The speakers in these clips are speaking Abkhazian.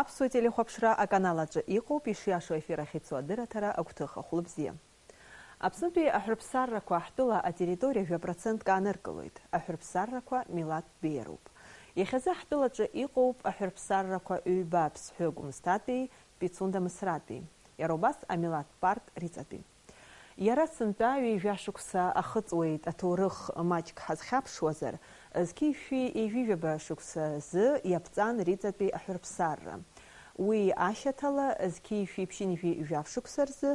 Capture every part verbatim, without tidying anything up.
Аԥсуа телехәаԥшра аканал аҿы иҟоуп, ишиашоу ефир ахь ицо адырраҭара агәҭыха. Хәлыбзиа. Аԥснытәи аҳәырԥсаррақәа ҳтәыла атерриториа жәа процентк ааныркылоит. Аҳәырԥсаррақәа милаҭтә беиароуп. Иахьазы ҳтәылаҿы иҟоуп аҳәырԥсаррақәа ҩба, Аԥсҳәы Гәымсҭатәи, Пицунда Мысратәи, иара убас амилаҭтә парк Риҵатәи. Иара сынтәа ҩажәа шықәса ахыҵуеит, аҭоурых маҷк ҳазхьаԥшуазар, зқьи шәи ҩажәижәаба шықәса рзы иаԥҵан Риҵатәи аҳәырԥсарра. Уи ашьаҭала, зқьи шәи ԥшьынҩажәи жәаф шықәса рзы,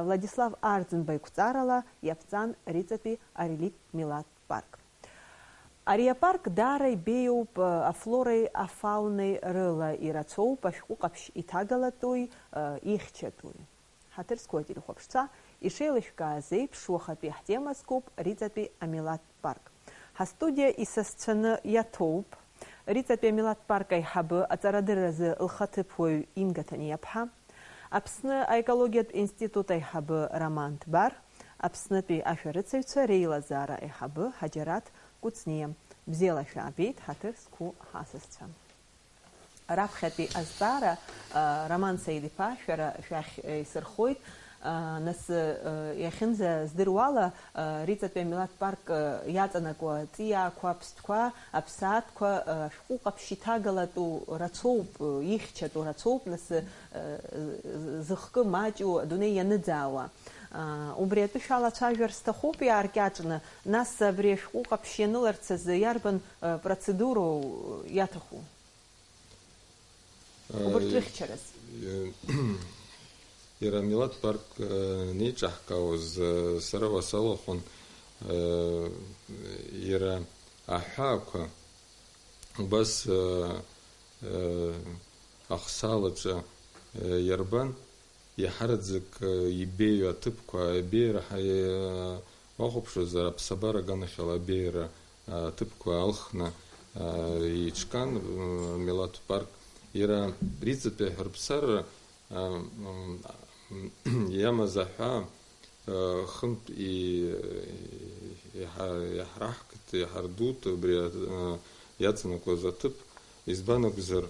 Владислав Арӡынба игәҵарала иаԥҵан Риҵатәи ареликттә милаҭтә парк. Ари апарк даара ибеиоуп, афлореи афаунеи рыла, ирацәоуп ашәҟәы ҟаԥшь иҭагалатәуи, ихьчатәуи. Ҳаҭыр зқәу ателехәаԥшцәа, ишеилышәкааз еиԥш, уахатәи ҳтема зкуп Риҵатәи амилаҭтә парк. Ҳастудиа исасцәаны иаҭоуп Риҵатәи амилаҭтә парк аиҳабы, аҵарадырразы лхаҭыԥуаҩ Инга Ҭаниаԥҳа, Аԥсны аекологиатә институт аиҳабы Роман Ҭбар, Аԥснытәи ашәарыцаҩцәа реилазаара аиҳабы Ҳаџьараҭ Кәыҵниа. Бзиала шәаабеит, ҳаҭыр зқәу ҳасасцәа. Раԥхьатәи азҵаара, а, Роман Саид-иԥа, шәара шәахь, э, исырхоит. А, нас, э, иахьынӡа здыруала, а, Риҵатәи амилаҭтә парк, э, иаҵанакуа ҵиаақәа, аԥстәқәа, аԥсаатәқәа, э, ашәҟәы ҟаԥшь иҭагалатәу рацәоуп, э, ихьчатәу рацәоуп, нас, э, зыхкы маҷу адунеи ианыӡаауа. А, убри атәы шәалацәажәар сҭахуп иааркьаҿны, нас абри ашәҟәы ҟаԥшь ианыларц азы иарбан, э, процедуроу иаҭаху? Убырҭ рыхьчараз. Иара амилаҭтә парк, э, неиҿаҳкаауаз, э, сара уасалахәын, э, иара аҳәаақәа убас, э, э, ахсаалаҿы, э, иарбан, иаҳараӡак, э, ибеиоу аҭыԥқәа, абеиара ҳа-, э, уахәаԥшуазар, аԥсабара аганахьала абеиара, э, аҭыԥқәа алхны, э, еиҿкаан, э, амилаҭтә парк. Иара Риҵатәи аҳәырԥсарра, э, м, м, иамаз аҳәаа, э, хынтә и-, иҳа-, иаҳраҳкит, иҳардут убри, э, иаҵанакуаз аҭыԥ. Избан акәзар,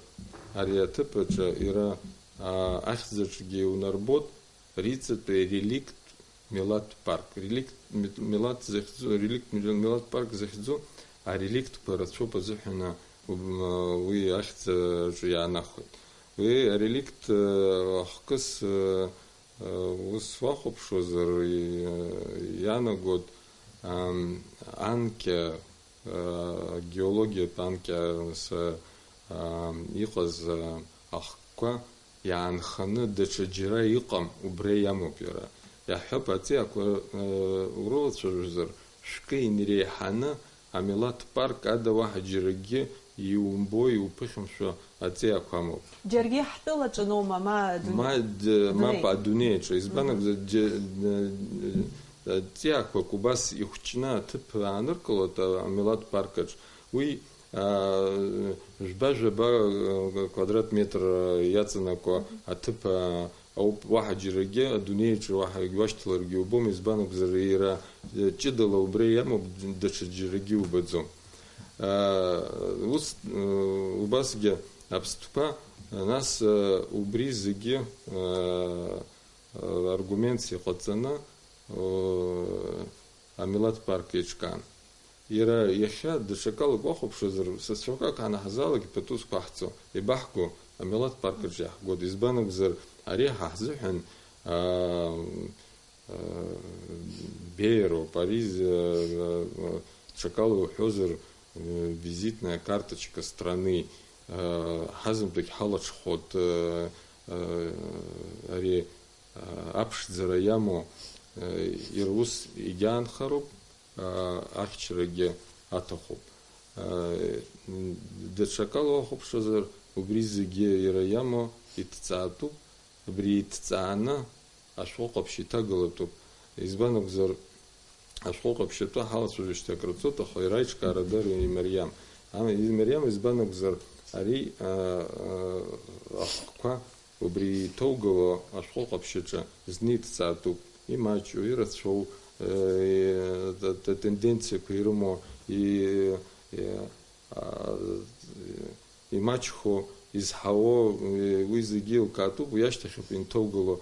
ари аҭыԥ аҿы иара, а, ахьӡаҿгьы иунарбот, Риҵатәи реликт милаҭтә парк. Реликт ми-, милаҭ захьӡу, реликт мил-, милаҭтә парк захьӡу, ареликтқәа рацәоуп азыҳәан, м, уи ахьӡаҿы иаанахәеит. Уи ареликт, э, ахкыс, э, э, ус уахәаԥшуазар, и-, иаанагот, ам, анкьа, э, геологиатә анкьа, с-, ам, иҟаз, э, ахкқәа иаанханы даҽа џьара иҟам, убра иамоуп иара. Иаҳҳәап, аҵиаақәа, э, урылацәажәозар, шәкы инреиҳаны амилаҭтә парк ада уаҳа џьаракгьы иумбо, иуԥыхьамшәо аҵиаақәа амоуп. Џьаргьы ҳтәылаҿы ноума, ма адунеи? Ма д-, адунеи? Мап, адунеи аҿы. Избан Мгм. акәзар, џьа-, н-, н-, ҵиаақәак убас ихәҷны аҭыԥ ааныркылоит, а, амилаҭтә парк аҿ. Уи, а, жәба-жәаба, а, квадратный метр, а, иаҵанакуа аҭыԥ, а, ауп, уаҳа џьарагьы, адунеи аҿы уаҳа егьуашьҭаларгьы убом, избан акәзар, иара, э, ҷыдала убра иамоуп, даҽа џьарагьы убаӡом. А, ус, э, убасгьы аԥстәқәа, нас, э, убри зегьы, э, аргументс иҟаҵаны, о, амилаҭтә парк еиҿкаан. Иара иахьа даҽакала уахәаԥшуазар, сасцәақәак ҳанаҳзаалак, пату зқәаҳҵо, ибаҳго, амилаҭтә парк аҿы иаҳгоит. Избан акәзар, ари ҳа ҳзыҳәан, аа, аа, беиароуп. Ари з-, аа, даҽакала уҳәозар, э, визитная карточка страны, аа, ҳазынтәык ҳалаҽхәоит, э, э, ари аԥшӡара иамоу, э, иара ус егьаанхароуп, э, ахьчарагьы аҭахуп. Э, даҽакала уахәаԥшуазар, убри зегьы иара иамоу иҭҵаатәуп, абри иҭҵааны ашәҟәы ҟаԥшь иҭагалатәуп. Избан акәзар, ашәҟәы ҟаԥшь атәы ҳалацәажәашьҭа акрыцоит, аха иара аиҿкаара дара имариам. Ам-, имариам, избан акәзар, ари, а, а, ахкқәа убри иҭоугало ашәҟәы ҟаԥшь аҿы зны иҭҵаатәуп, имаҷу, ирацәоу, э, т-, т-, тенденциақәа ирымоу, и-, и-, а, имаҷхо, изҳауоу, уи зегьы еилкаатәуп, уи ашьҭахь ауп инҭоугыло.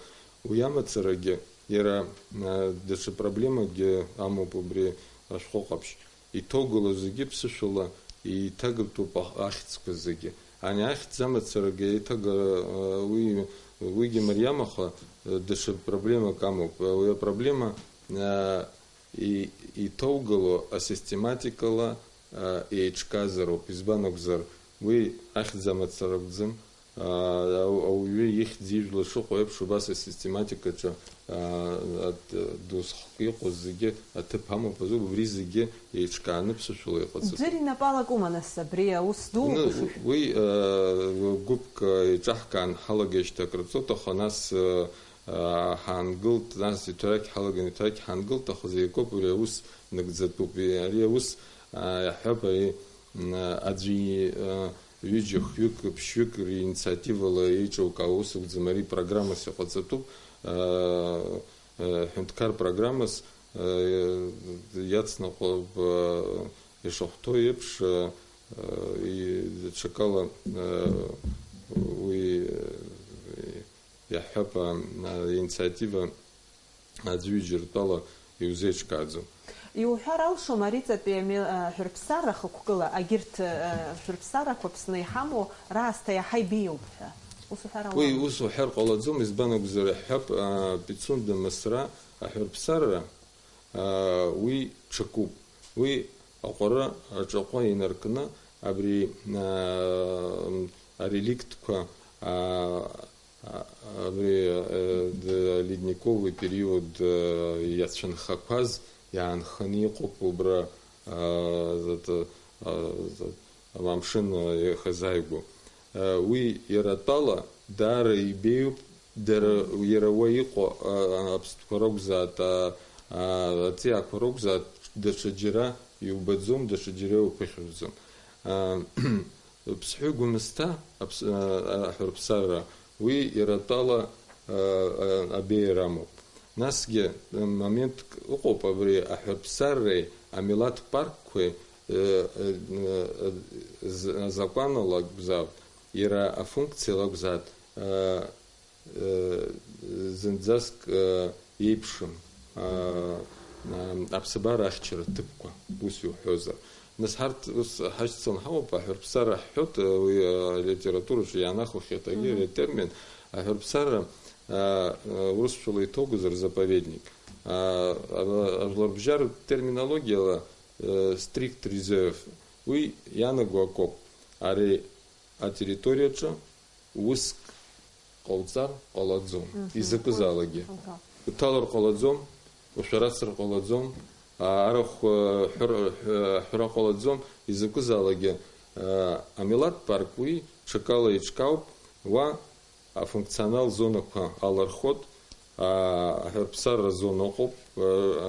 Уи амацарагьы, иара, а, даҽа проблемакгьы амоуп убри ашәҟәы ҟаԥшь. Иҭоугыло зегьы ԥсышәала еиҭагатәуп ах-, ахьӡқәа зегьы. Ани ахьӡ амацарагьы еиҭагара, а, уи, уигьы мариам, аха, а, даҽа проблемак амоуп. Уи апроблема, а, и-, иҭоугыло асистематикала, а, еиҿказароуп. Избан акәзар, уи ахьӡ амацара акәӡам. А, ау-, ауаҩы ихьӡ ижәла шыҟоу еиԥш, убас асистематикаҿы, а, ат-, досхк иҟоу зегьы аҭыԥ амоуп азы, убри зегьы еиҿкааны ԥсышәала иҟаҵатәуп. Ӡәыр инапы алакума, нас, абри аус ду? Ну, ушышә- уи, а, гәыԥк, а, еиҿаҳкаан ҳалагеижьҭеи акыр ҵуеит, аха нас, а, а, ҳаангылт, нас иҭарақь ҳалаган, иҭарақь ҳаангылт, аха зегь акоуп, уи аус нагӡатәуп. Ари аус, а, иаҳҳәап, ари, м, аӡәи, а, ҩыџьа, хҩык, ԥшьҩык риинициативала еиҿылкаау аус акәӡам, ари программас иҟаҵатәуп, а, а, ҳәынҭқар программас, а, иацныҟәап, а, ишахәҭоу еиԥш, а, а, и-, даҽакала, а, уи, а, иаҳҳәап, а, аинициатива аӡәы ҩыџьа ртәала иузеиҿкааӡом. Иуҳәар алшома, ари ҵатәи ами-, а, ҳәырԥсарра хықәкыла, агьырҭ, а, ҳәырԥсаррақәа Аԥсны иҳамоу раасҭа иаҳа ибеиоуп ҳәа? Ус уҳәар Уи ауама? Ус уҳәар ҟалаӡом, избан акәзар, иаҳҳәап, а, Пицунда Мысра аҳәырԥсарра, а, уи ҽакуп. Уи аҟәара аҿаҟәа инаркны абри, а, ареликтқәа, а, А, абри, э, д-, ледниковый период, э, иацәынхақәаз иаанханы иҟоуп убра, а, зат-, а, зат-, амшын, э, иахазааигәоу. Э, уи иара атәала даара ибеиоуп, дара, иара уа иҟоу, а, аԥстәқәа ракәзаат, а, а, аҵиаақәа ракәзаат, даҽа џьара иубаӡом, даҽа џьара иуԥыхьаӡом. А, Ԥсҳәы Гәымсҭа аԥс-, а, а, аҳәырԥсарра, уи иара атәала, а, а, абеиара амоуп. Насгьы, м, моментк ыҟоуп абри аҳәырԥсарреи амилаҭ паркқәеи, э, э, э, з-, азакәанала акәзаап, иара афункциала акәзаат, а, э, зынӡаск, э, еиԥшым, а, а, аԥсабара ахьчара ҭыԥқәа, ус иуҳәозар. Нас ҳарҭ ус ҳашьцылан ҳауп, аҳәырԥсара ҳҳәоит, э, уи, э, алитератураҿы иаанахәахьеит ари Мгм. атермин, аҳәырԥсара, а, а, урысшәала иҭоугозар заповедник. А, а, ажәларбжьаратә терминологиала, э, strict reserve, уи иаанаго акоуп. Ари атерриториаҿы уск ҟауҵар ҟалаӡом, Мгм. изакәызаалакгьы. Аха. Уҭалар ҟалаӡом, ушәарацар ҟалаӡом, а, арахә, а, ҳәыр-, ҳәы-, ҳәра ҟалаӡом, изакәызаалакгьы. А, амилаҭ парк уи ҽакала еиҿкаауп, уа афункционал зонақәа алархот, а, аҳәарԥсарра зона ыҟоуп, а,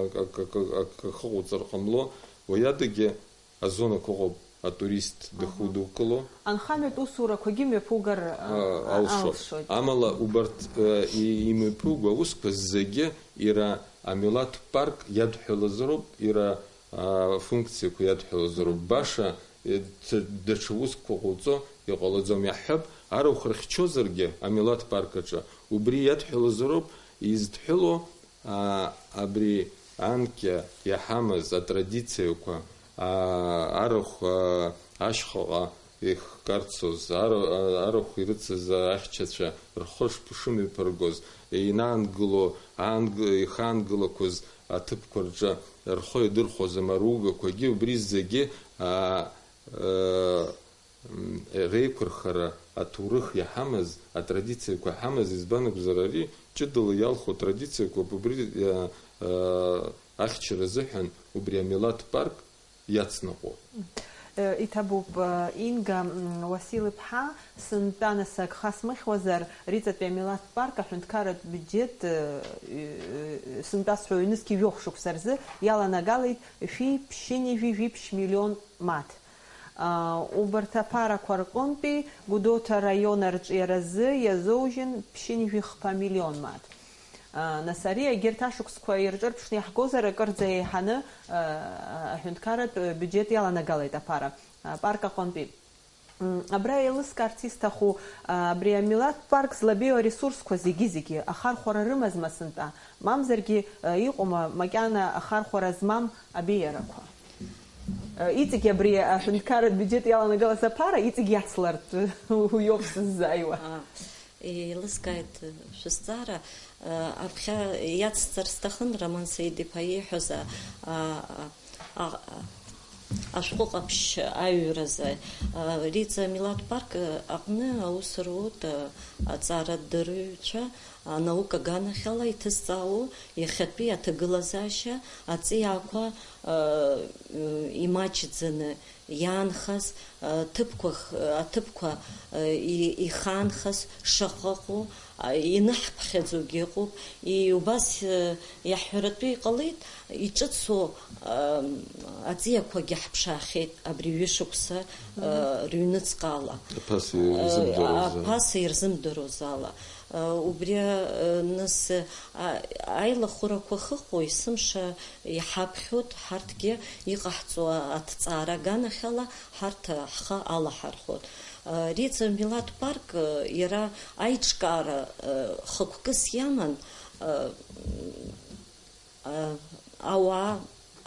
ак-, ак-, ак-, ак-, акы ыҟауҵар ҟамло, уи адагьы азонақәа ыҟоуп, атурист Аҳа. дыхудукыло. Анхамҩатә усурақәагьы мҩаԥугар, а, А, алшоит. алшоит. Амала убарҭ, а, и-, имҩаԥуго аусқәа зегьы иара амилаҭ парк иадҳәалазароуп, иара, а, функциақәа иадҳәалазароуп. Мгм. Баша, э, ц-, даҽа усқәа ҟауҵо иҟалаӡом. Иаҳҳәап, арахә рыхьчозаргьы амилаҭ парк аҿы, убри иадҳәалазароуп, изыдҳәалоу, а, абри анкьа иаҳамаз атрадициақәа, а, арахә, а, ашьхаҟа ихкарцоз, ара-, а, арахә ирыцыз ахьчацәа рхы шԥ-, шымҩаԥыргоз, инаангыло, аанг-, ихаангылақәоз аҭыԥқәа рҿы рхы идырхәоз амаругақәагьы убри зегьы, а, а, м, реиқәырхара аҭоурых иаҳамаз, атрадициақәа иаҳамаз, избан акәзар, ари ҷыдала иалху атрадициақәоуп, убри, а, а, ахьчара азыҳәан убри амилаҭ парк иацныҟәо. Э, иҭабуп, э, Инга, м, Уасил-иԥҳа, сынтәа нас агха смыхьуазар, Риҵатәи амилаҭ парк аҳәынҭқарратә бюджет, э, э, сынтәа сҳәо, ҩнызқьи жәохә шықәса рзы иаланагалеит шәи ԥшьынҩажәи жәиԥшь миллион маҭ. А, убарҭ аԥарақәа рҟынтәи Гәдоуҭа араион арҿиаразы иазоужьын ԥшьынҩажәи хԥа миллион маҭ. А, нас ари егьырҭ ашықәсқәа ирҿырԥшны иаҳгозар, акырӡа еиҳаны, а, аҳәынҭқарратә биуџьет иаланагалеит аԥара, а, апарк аҟынтәи. Абра еилыскаарц исҭаху, а, абри амилаҭтә парк злабеиоу аресурсқәа зегьы-зегьы ахархәара рымазма сынтәа, мамзаргьы, а, иҟоума макьана ахархәара змам абеиарақәа? А, иҵегь абри аҳәынҭқарратә биуџьет иаланагалаз аԥара иҵегь иацлартә уиоуп сыззааиуа. Аа, еилыскааит, э, шәызҵаара. Э, аԥхьа иацҵар сҭахын Роман Саид-иԥа ииҳәаз, а, а, а, а, ашәҟәы ҟаԥшь аҩразы. Э, Риҵа амилаҭтә парк, э, аҟны аус руеит, э, аҵарадырҩцәа, анаука аганахьала иҭызҵаау иахьатәи аҭагылазаашьа, аҵиаақәа, э, э, имаҷӡаны иаанхаз, э, ҭыԥқәа х-, аҭыԥқәа, э, и-, ихаанхаз шаҟа ыҟоу, а, иныҳԥхьаӡогьы ыҟоуп. И-, убас, э, иаҳҳәаратәы иҟалеит, иҿыцу, э, аҵиақәагьы ҳԥшаахьеит абри ҩышықәса, э, Мгм. рыҩныҵҟала. Аԥаса Э, ирзымдыруаз ала. Аԥаса ирзымдыруаз ала. Э, убри, э, нас, э, а-, аилахәырақәа ахьыҟоу есымша иҳаԥхьоит, ҳарҭгьы иҟаҳҵо аҭҵаара аганахьала ҳарҭ ҳхы алаҳархәоит. Э, Риҵа милаҭтә парк, э, иара аиҿкаара, э, хықәкыс иаман, э, э, ауаа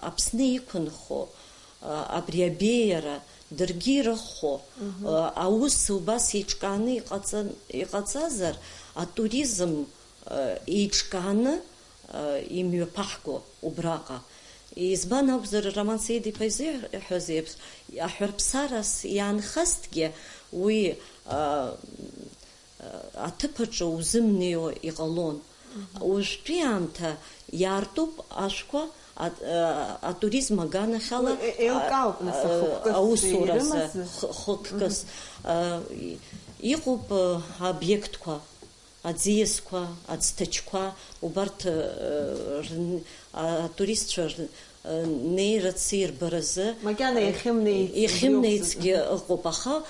Аԥсны иқәынхо, э, абри абеиара даргьы ирыхәо, Мгм. э, аус убас еиҿкааны иҟаҵан-, иҟаҵазар, атуризм, э, еиҿкааны, э, имҩаԥаҳго убраҟа. Избан акәзар, Роман Саид-иԥа изыҳәаз еиԥш, аҳәарԥсарас иаанхазҭгьы уи, э, аҭыԥ аҿы узымнеиуа иҟалон. Мгм. Уажәтәи аамҭа иаартуп ашәқәа а-, а-, атуризм аганахьала, Уи е-, еилкаауп, нас, а-, ахықәкыс аусуразы ирымаз. Х-, хықәкыс. Мгм. А, и-, иҟоуп, а, обиектқәа, аӡиасқәа, аӡҭачқәа, убарҭ, а, рн-, а, атуристцәа р-, неирц ирбаразы, Макьана иахьымнеиц, иахьымнеицгьы иоуп. Ыҟоуп, аха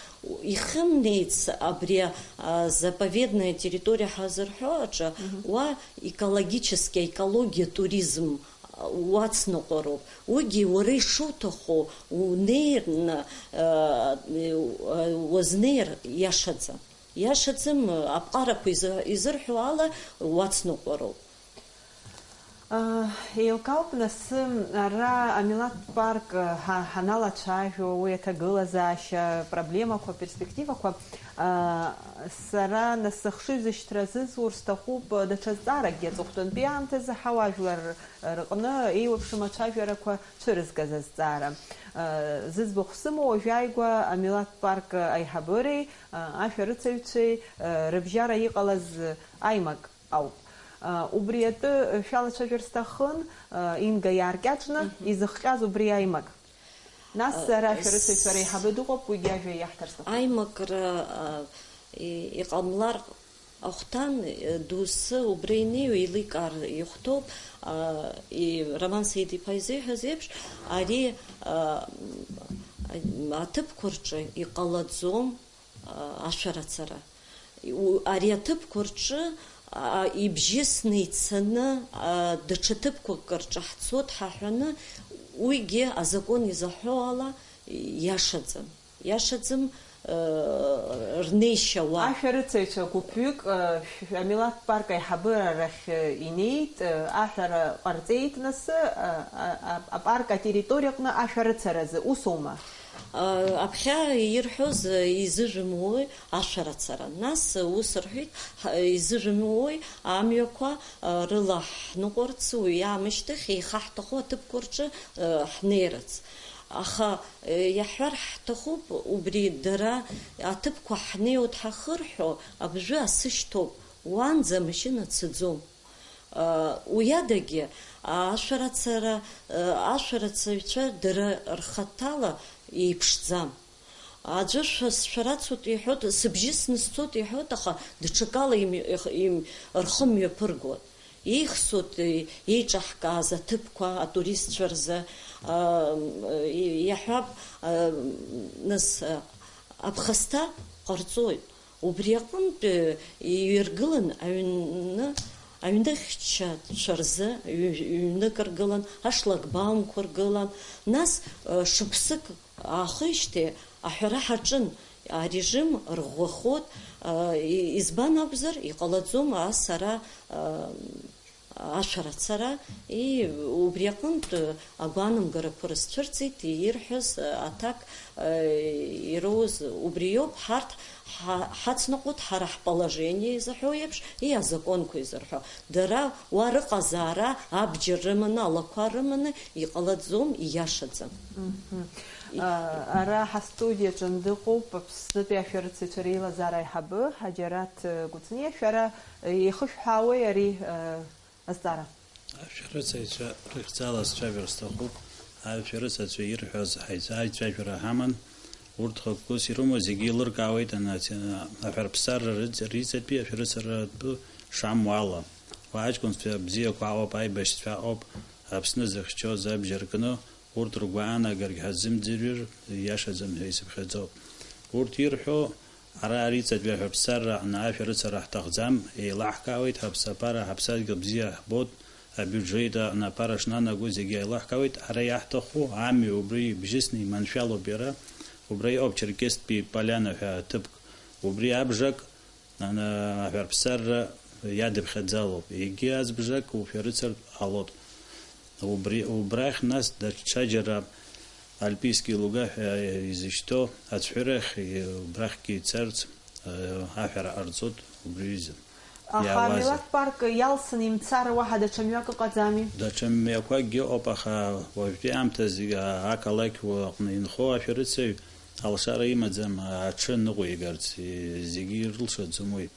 ихьымнеиц абри, а, заповедная территория ҳазырҳәо аҿы, Мгм. уа экологический, аекологиа туризм, а, уацныҟәароуп. Уигьы уара ишуҭаху унеирны, а, уазнеир иашаӡам. Иашаӡам, аԥҟарақәа изы-, изырҳәо ала уацныҟәароуп. Еилкаауп, нас, ара амилаҭтә парк ҳа-, ҳаналацәажәо, уи аҭагылазаашьа, проблемақәа, перспективақәа, сара, нас, сыхшыҩзышьҭра азызур сҭахуп даҽа зҵааракгьы, аҵыхәтәантәи аамҭазы ҳауаажәлар рҟны еиуеиԥшым ацәажәарақәа цәырызгаз азҵаара. Зыӡбахә сымоу уажәааигәа амилаҭтә парк аиҳабыреи ашәарыцаҩцәеи рыбжьара иҟалаз аимак ауп. Убри атәы шәалацәажәар сҭахын, Инга иааркьаҿны изыхҟьаз убри аимак. Нас, ара ашәарыцаҩцәа реиҳабы дыҟоуп, уигьы ажәа иаҳҭар сҭахуп. Аимакра, а, и-, иҟамлар ахәҭан, э, доусы убра инеиуа еиликаар ихәҭоуп, а, и-, Роман Саид-иԥа изиҳәаз еиԥш, ари, а, м, аҭыԥқәа рҿы иҟалаӡом, а, ашәарацара. У-, ари аҭыԥқәа рҿы, а, ибжьысны ицаны, а, даҽа ҭыԥқәак рҿы ҳцоит ҳаҳәаны, уигьы азакәан изаҳәо ала иашаӡам. Иашаӡам, э, рнеишьа уа. Ашәарыцаҩцәа гәыԥҩык, э, шә-, амилаҭтә парк аиҳабыра рахь, э, инеит, э, аҳәара ҟарҵеит, нас, э, а-, а-, апарк атерриториаҟны ашәарыцаразы, усоума? Э, аԥхьа ирҳәоз, э, изыжәымуои ашәарацара. Нас, э, ус рҳәеит, ҳа-, изыжәымуои амҩақәа, э, рыла ҳныҟәарц, уи аамышьҭахь еихаҳҭаху аҭыԥқәа рҿы, э, ҳнеирц. Аха, э, иаҳҳәар ҳҭахуп, убри дара аҭыԥқәа ҳнеиуеит ҳахырҳәо, абжәы асы шьҭоуп, уанӡа амашьына цаӡом. Э, уи адагьы, ашәарацара, э, ашәарацаҩцәа дара рхаҭала еиԥшӡам. Аӡәы шәа-, сшәарацоит иҳәоит, сыбжьысны сцоит иҳәоит, аха даҽакала им-, их-, им-, рхы мҩаԥыргоит. Еихсоит, е-, еиҿаҳкааз аҭыԥқәа атуристцәа рзы, а, и-, иаҳҳәап, а, нас, а, аԥхасҭа ҟарҵоит. Убри аҟынтә, э, иҩаргылан аҩны, аҩныхьчацәа рзы ҩ-, ҩнык ргылан, ашлагбаумқәа ргылан, нас, э, шықәсык аахижьҭеи аҳәара ҳаҿын, Арежим рӷәӷәахоит, а, и-, избан акәзар, иҟалаӡом ас ара, а, ашәарацара, и, убри аҟынтә агәаанамгарақәа рызцәырҵит, ирҳәаз, а, аҭак, а, ироуз убриоуп, ҳарҭ ҳа-, ҳацныҟәоит ҳара ҳположение изыҳәоу еиԥш, и азаконқәа изырҳәо. Дара уа рыҟазаара абџьар рыманы, алақәа рыманы иҟалаӡом, ииашаӡам. Мгм. И- А, ара ҳастудиаҿы дыҟоуп Аԥснытәи ашәарыцаҩцәа реилазаара аиҳабы Ҳаџьараҭ, э, Гәыцниа. Шәара, э, еихышәҳәаауеи ари, э, азҵаара? Ашәарыцаҩцәа рыхьӡала сцәажәар сҭахуп. Ашәарыцацәа ирҳәаз ҳаицәажәара ҳаман. Урҭ хықәкыс ирымоу зегьы еилыркаауеит анаци-, аҳәарԥсарра рыҵ-, риҵатәи ашәарыцаратәы шамуала. Уа аҷкәынцәа бзиақәа ыҟоуп, аибашьцәа ыҟоуп, Аԥсны зыхьчоз абџьар кны, урҭ ргәаанагарагь ҳазымӡырҩыр ииашаӡам ҳәа исыԥхьаӡоуп. Урҭ ирҳәо, ара ариҵатәи аҳәарԥсарра аҟны ашәарыцара ҳҭахӡам, еилаҳкаауеит, ҳаԥсабара, ҳаԥсадгьыл бзиа ҳбоит, абиуџьет аҟны аԥара шнанаго зегьы еилаҳкаауеит, ҳара иаҳҭаху амҩа убри ибжьысны иманшәалоуп иара, убра иҟоуп Черкесстәи Поляна ҳәа ҭыԥк, убри абжак ана-, аҳәарԥсарра иадыԥхьаӡалоуп, егьи азбжак ушәарыцартә ҟалоит. Убри, убрахь нас даҽаџьара Альпийские луга ҳәа изышьҭоу ацәҳәырахь, убрахьгьы ицарц, э, аҳәара ҟарҵоит убри аҩыза. Аха иаауазар. Амилаҭ парк иалсны имцар уаҳа даҽа мҩак ыҟаӡами? Даҽа мҩақәакгьы ыҟоуп, аха уажәтәи аамҭазы, а-, ақалақь аҟны инхо ашәарыцаҩ алшара имаӡам аҽы ныҟәигарц, и-, зегьы ирылшаӡом уи.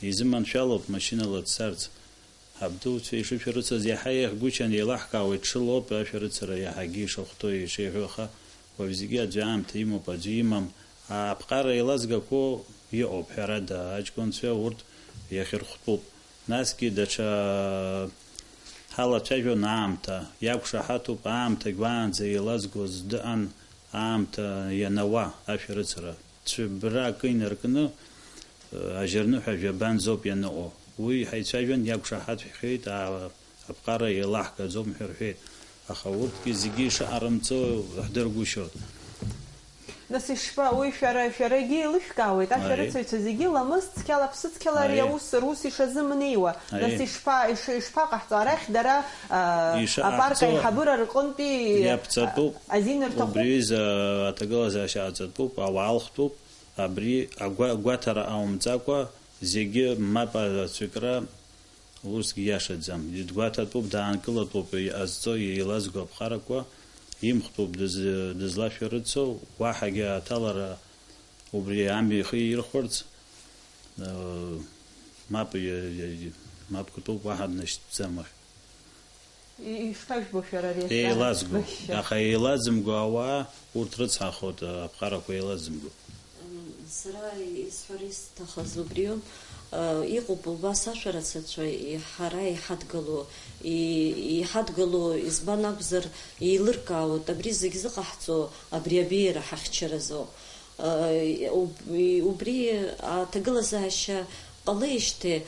Изыманшәалоуп машьынала дцарц. Абдуцәа ишышәарыцаз иаҳа еиӷьгәышьан еилаҳкаауеит, ҽылоуп ашәарыцара иаҳагьы ишахәҭоу ишеиҳәо, аха уажә зегьы аӡәы аамҭа имоуп, аӡәы имам. Аԥҟара еилазгақәоу иҟоуп, ҳәарада, аҷкәынцәа урҭ иахьырхәтәуп. Насгьы даҽа ҳалацәажәон аамҭа, иақәшаҳаҭуп, аамҭагь уаанӡа еилазгоз дыҟан, аамҭа ианауа ашәарыцара. Цәыббра акы инаркны, ажьырныҳәа жәабанӡоуп ианыҟоу. Уи ҳаицәажәан, иақәшаҳаҭхеит, а-, аԥҟара еилаҳгаӡом ҳәа рҳәеит. Аха урҭгьы зегьы ишыҟарымҵо ҳдыргәышьоит. Нас ишԥа-, уи шәара, шәарагьы еилышәкаауеит, аи, ашәарыцаҩцәа зегьы ламыс цқьала, ԥсы цқьала ари, аи, аус, рус ишазымнеиуа. Аи. Нас ишԥа-, иш-, ишԥаҟаҳҵо? Арахь дара, а, ишыҟаҳҵо апарк аиҳабыра рҟынтәи иаԥҵатәуп. Азин рҭахуп. Убри изы аҭагылазаашьа ааҵатәуп, ауаа алхтәуп. Абри агәа-, агәаҭара ҟаумҵакәа, зегьы мап ацәыкра усгьы иашаӡам. Дгәаҭатәуп, даанкылатәуп иҟазҵо, еилазго аԥҟарақәа, имхтәуп дыз-, дызлашәарыцо, уаҳагьы аҭалара убри амҩа ихы ирхәарц, э, мап, иа-, иа-, мап кәтәуп, уаҳа днашьҭӡам уахь. И-, ишԥажәбо шәара ари азҵаара? Еилазго. Башьа. Аха еилазымго ауаа урҭ рыцҳахоит, аԥҟарақәа еилазымго. М, сара исҳәар исҭахыз убриоуп. Э, иҟоуп убас ашәарацацәа, и-, ҳара иҳадгыло, и-, иҳадгыло, избан акәзар, еилыркаауеит, абри зегь зыҟаҳҵо абри абеиара ҳахьчаразоуп. Э, уб-, убри аҭагылазаашьа ҟалеижьҭеи, э,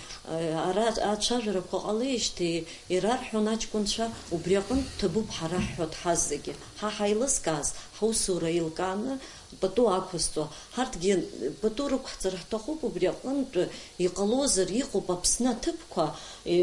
ара ацәажәарақәа ҟалеижьҭеи ирарҳәон аҷкәынцәа, убри аҟынтә ҭабуп ҳара ҳҳәоит ҳазегьы. Ҳа ҳаилызкааз, ҳусура еилкааны пату ақәызҵо. Ҳарҭгьы пату рықәҳҵар ҳҭахуп, убри аҟынтә иҟалозар, иҟоуп Аԥсны аҭыԥқәа, э,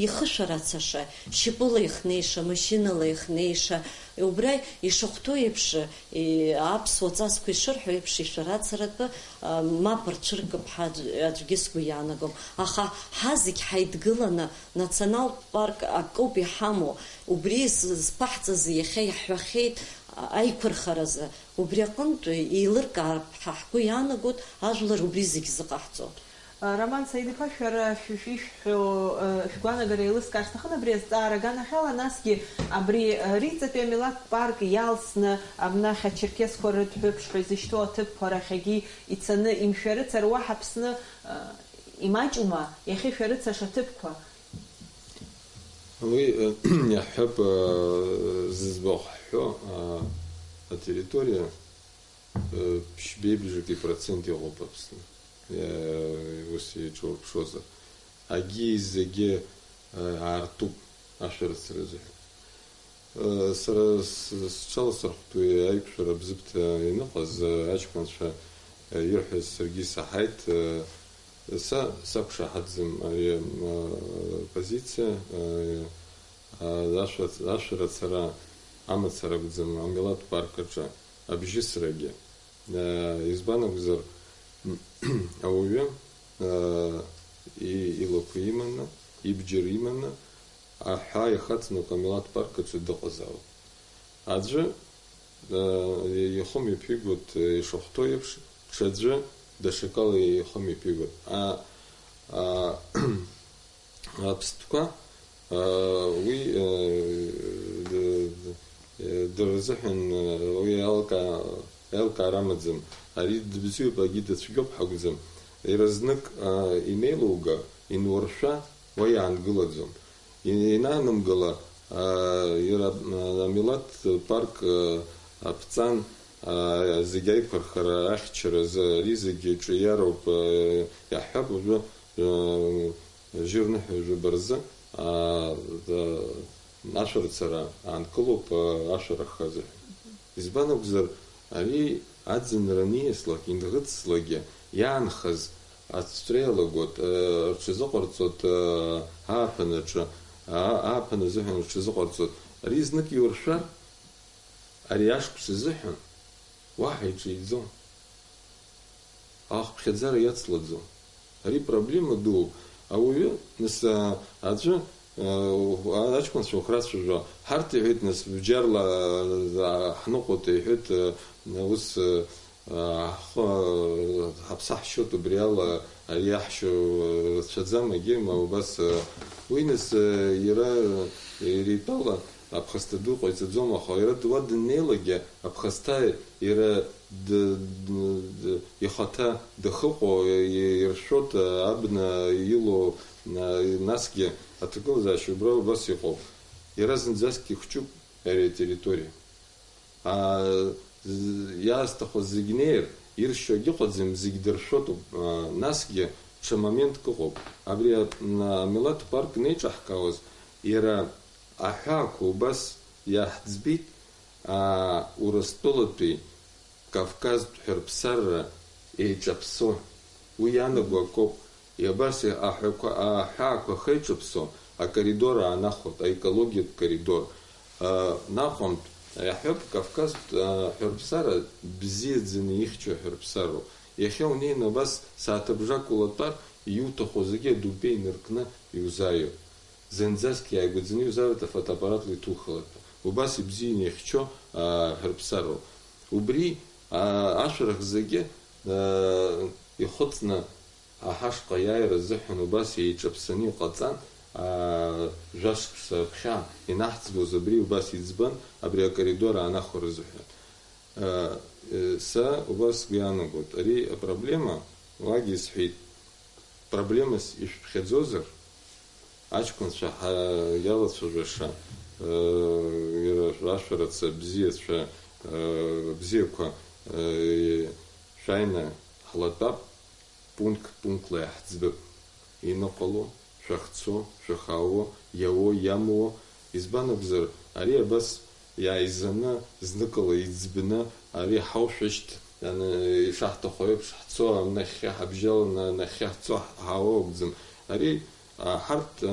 ихышәарацаша, шьапыла ихнеиша, машьынала ихнеиша, убра ишахәҭоу еиԥш, И, аԥсуа ҵасқәа ишырҳәо еиԥш, ишәарацаратәы, а, мап рцәыркып ҳәа аӡә-, аӡәгьы сгәы иаанагом. Аха ҳазегь ҳаидгыланы националтә парк акоуп иҳамоу. Убри з-, зԥаҳҵаз иахьа иаҳҳәахьеит, а, аиқәырхаразы. Убри аҟынтә еилыркаап ҳәа ҳгәы иаанагоит ажәлар убри зегь зыҟаҳҵо. Роман Саид-иԥа, шәара шәышәишәҳәо, шәгәаанагара еилыскаар сҭахын абри азҵаара аганахьала, насгьы абри риҵатәи амилаҭтә парк иалсны абнахь ачерқьесқәа рыдҳәыԥш ҳәа изышьҭоу аҭыԥқәа рахьагьы ицаны имшәарыцар, уаҳа Аԥсны имаҷума иахьышәарыцаша аҭыԥқәа? Уи, иаҳҳәап, зыӡбахә ҳҳәо, атерриториа ԥшьбеибжаки процент иҟоуп Аԥсны, ус иҿурԥшозар. Агьи зегьы аартуп ашәарыцара азыҳәан. Сара сҽаласырхәт уи аиқәшәара Бзыԥҭа ианыҟаз, аҷкәынцәа Ирҳәаз саргьы исаҳаит. Са сақәшаҳаҭӡам ари, м, позициа, ашәа-, ашәарацара амацара акәӡам амилаҭ парк аҿы абжьысрагьы. Избан акәзар, ауаҩы и-, илақәа иманы, ибџьар иманы, аҳәаа ихаҵаны акы амилаҭ парк аҿы дыҟазаауп. Аӡәы, э, ихы мҩаԥигоит, э, ишахәҭоу еиԥш, ҽаӡәы даҽакала ихы мҩаԥигоит. А, а, аԥстәқәа, а, уи, э, д-, д-, дырзыҳәан, э, уи аилка-, аилкаара амаӡам. Ари дыбзиоуп, агьи дыцәгьоуп ҳакәӡам. Иара знык, а, инеилуга, инуршәа, уа иаангылаӡом. Инаанымгыла, аа, иара, аа, амилаҭ парк, аа, аԥҵан, аа, зегь аиқәырхара, ахьчаразы, ари зегь ҿиароуп, аа, иаҳҳәап, уажәы, аа, жьырныҳәа жәаба рзы, аа, да, ашәарыцара аанкылоуп, аа, ашәарах азыҳәан. Избан акәзар, ари аӡынра аниаслак, инӷыҵслакгьы иаанхаз ацәҵәреи алагоит, э, рҽазыҟарҵоит, э, ааԥын аҿы, аа-, ааԥын азыҳәан рҽазыҟарҵоит. Ари знык иуршәар, ари ашықәс азыҳәан уаҳа иҿиӡом. Ахыԥхьаӡара иацлаӡом. Ари проблема дууп. Ауаҩы, нас, а, аӡәы, а, аҷкәынцәа ухрацәажәо, ҳарҭ, иҳәеит, нас, бџьарла, а, ҳныҟәоит, иҳәеит, а, ус, а, ҳхы, а, ҳаԥсаҳшьоит, убри ала ари иаҳшьо, а, рацәаӡам, егьырма убас, а, уи, нас, а, иара, а, иара итәала аԥхасҭа ду ҟаиҵаӡом, аха иара д-, уа дыннеилагьы аԥхасҭа иара д-, д-, д-, ихаҭа дахыҟоу, и-, иршәоит, а, абна илоу, а, насгьы аҭагылазаашьа убра убас иҟоуп. Иара зынӡаск ихәҷуп ари атерриториа. А, з-, иаасҭаху зегь неир, иршьо агьыҟаӡам, зегь дыршәотуп. А, насгьы ҽа моментк ыҟоуп. Абри а-, м, амилаҭ парк неиҿаҳкаауаз, иара аҳәаақәа убас иаҳӡбеит, аа, Урыстәылатәи Кавказтә ҳәырԥсарра еиҿаԥсо. Уи иаанаго акоуп. Иабас аҳәақәа, аҳәаақәа ахеиҿаԥсо акоридор аанахәоит, аекологиатә коридор. Ы, наҟ-антә, иаҳҳәап, Кавказтә, ы, ҳәырԥсара бзиаӡаны ихьчо ҳәырԥсароуп. Иахьа унеины абас сааҭыбжак улатәар, иуҭаху зегьы адупеи инаркны иузааиуеит. Зынӡаск иааигәаӡаны иузааиуеит афотоаппаратла иҭухалак ҳәа. Убас ибзианы иахьчо, аа, ҳәырԥсароуп. Убри, аа, ашәарах зегьы, аа, ихәыцны аҳашҟа иааира азыҳәан убас еиҿаԥсаны иҟаҵан, аа, жәашықәса ԥхьа инаҳӡбоз абри убас иӡбан, абри акоридор аанахәара азыҳәан. Э, э, са убас сгәы иаанагоит, ари апроблема, уагьы исҳәеит, проблемас ишәыԥхьаӡозар, аҷкәынцәа ҳа-, иалацәажәаша, э, ира-, ашәарыцара бзиацәа, э, бзиақәа, э, шәааины ҳлатәап, пункт-пунктла иаҳӡбап. Иныҟало, шәахьцо, шәахаауо, иауо, иамуо, избан акәзар, ари абас иааизаны, зныкала иӡбны, ари ҳаушәышьҭ, ан-, ишаҳҭаху еиԥш ҳцо, нахьхьи ҳабжьаланы, нахьхьи ҳцо ҳаауа акәӡам. Ари, а, ҳарҭ, а,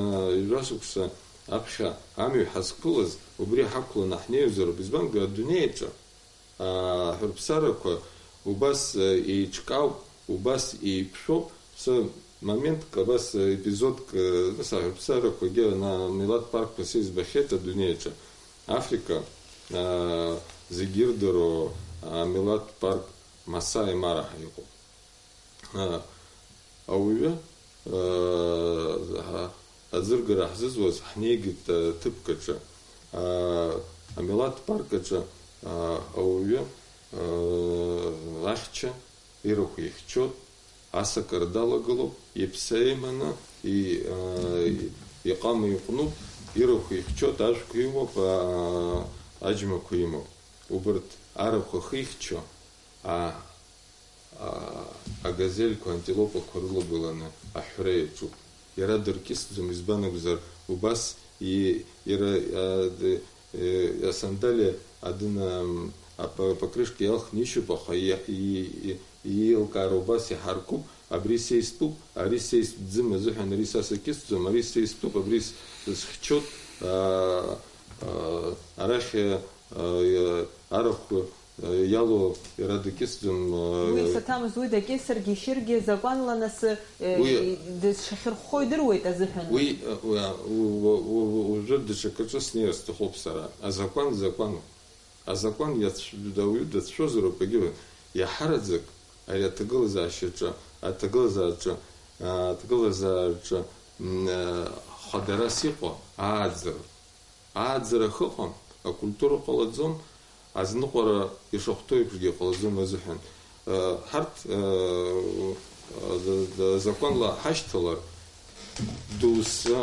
ҩажәа шықәса аԥхьа амҩа ҳазқәылаз, убри ҳақәланы ҳнеиуазароуп. Избанзар, адунеи аҿы аа, ҳәырԥсарақәа убас, э, еиҿкаауп, убас еиқәшәоуп. Ԥсы моментк, абас, э, епизодк, э, нас аҳәырԥсарақәагьы ана-, амилаҭ паркқәа сизбахьеит адунеи аҿы. Африка, аа, зегьы ирдыруа амилаҭ парк Масаи Мара ҳәа иҟоуп. А, ауаҩы, а, ҳа-, аӡыргара ҳзызуаз ҳнеигеит, а, ҭыԥк аҿы. А, амилаҭ парк аҿы, а, ауаҩы, а, ахьча ирахә ихьчоит, асакара далагылоуп, иԥсы еиманы, и-, а, и-, иҟама иҟәнуп, ирахә ихьчоит, ажәқәа имоуп, а, аџьмақәа имоуп. Убырҭ арахә ахьихьчо, а, а, агазельқәа, антилопақәа рылагыланы аҳәра иаҿуп. Иара дыркьысӡом, избан акәзар, убас и-, иара, а, д-, э, асандалиа адына, м, Апа-, апокрышка иалхны ишьоуп, аха и-, и-, и-, иеилкаара убас иҳаркуп, абри са истәуп, ари са истәӡам азыҳәан, ари са сакьысӡом, ари са истәуп, абри с-, схьчоит, аа, аа, арахь, аа, арахә, аа, иалоу иара дакьысӡом, аа. Уи саҭамыз, уи дакьысыргьы, ишьыргьы, закәанла нас, э, уи дышахьырхәхо идыруеит азыҳәан. Уи, уи, уи, уи, уи, уи, уажәы даҽакаҿы снеир сҭахуп сара. Азакәан закәануп. Азакәан иацә-, ауаҩы дацәшәозароуп, егьи, иаҳараӡак ари аҭагылазаашьаҿы, аҭагылазаараҿы, аа, аҭагылазаараҿы, м, аа, хадарас иҟоу ааӡара. Ааӡара ахыҟам, акультура ҟалаӡом, азныҟәара ишахәҭоу еиԥшгьы иҟалаӡом азыҳәан. Ҳарҭ, закәанла ҳашьҭалар, доусы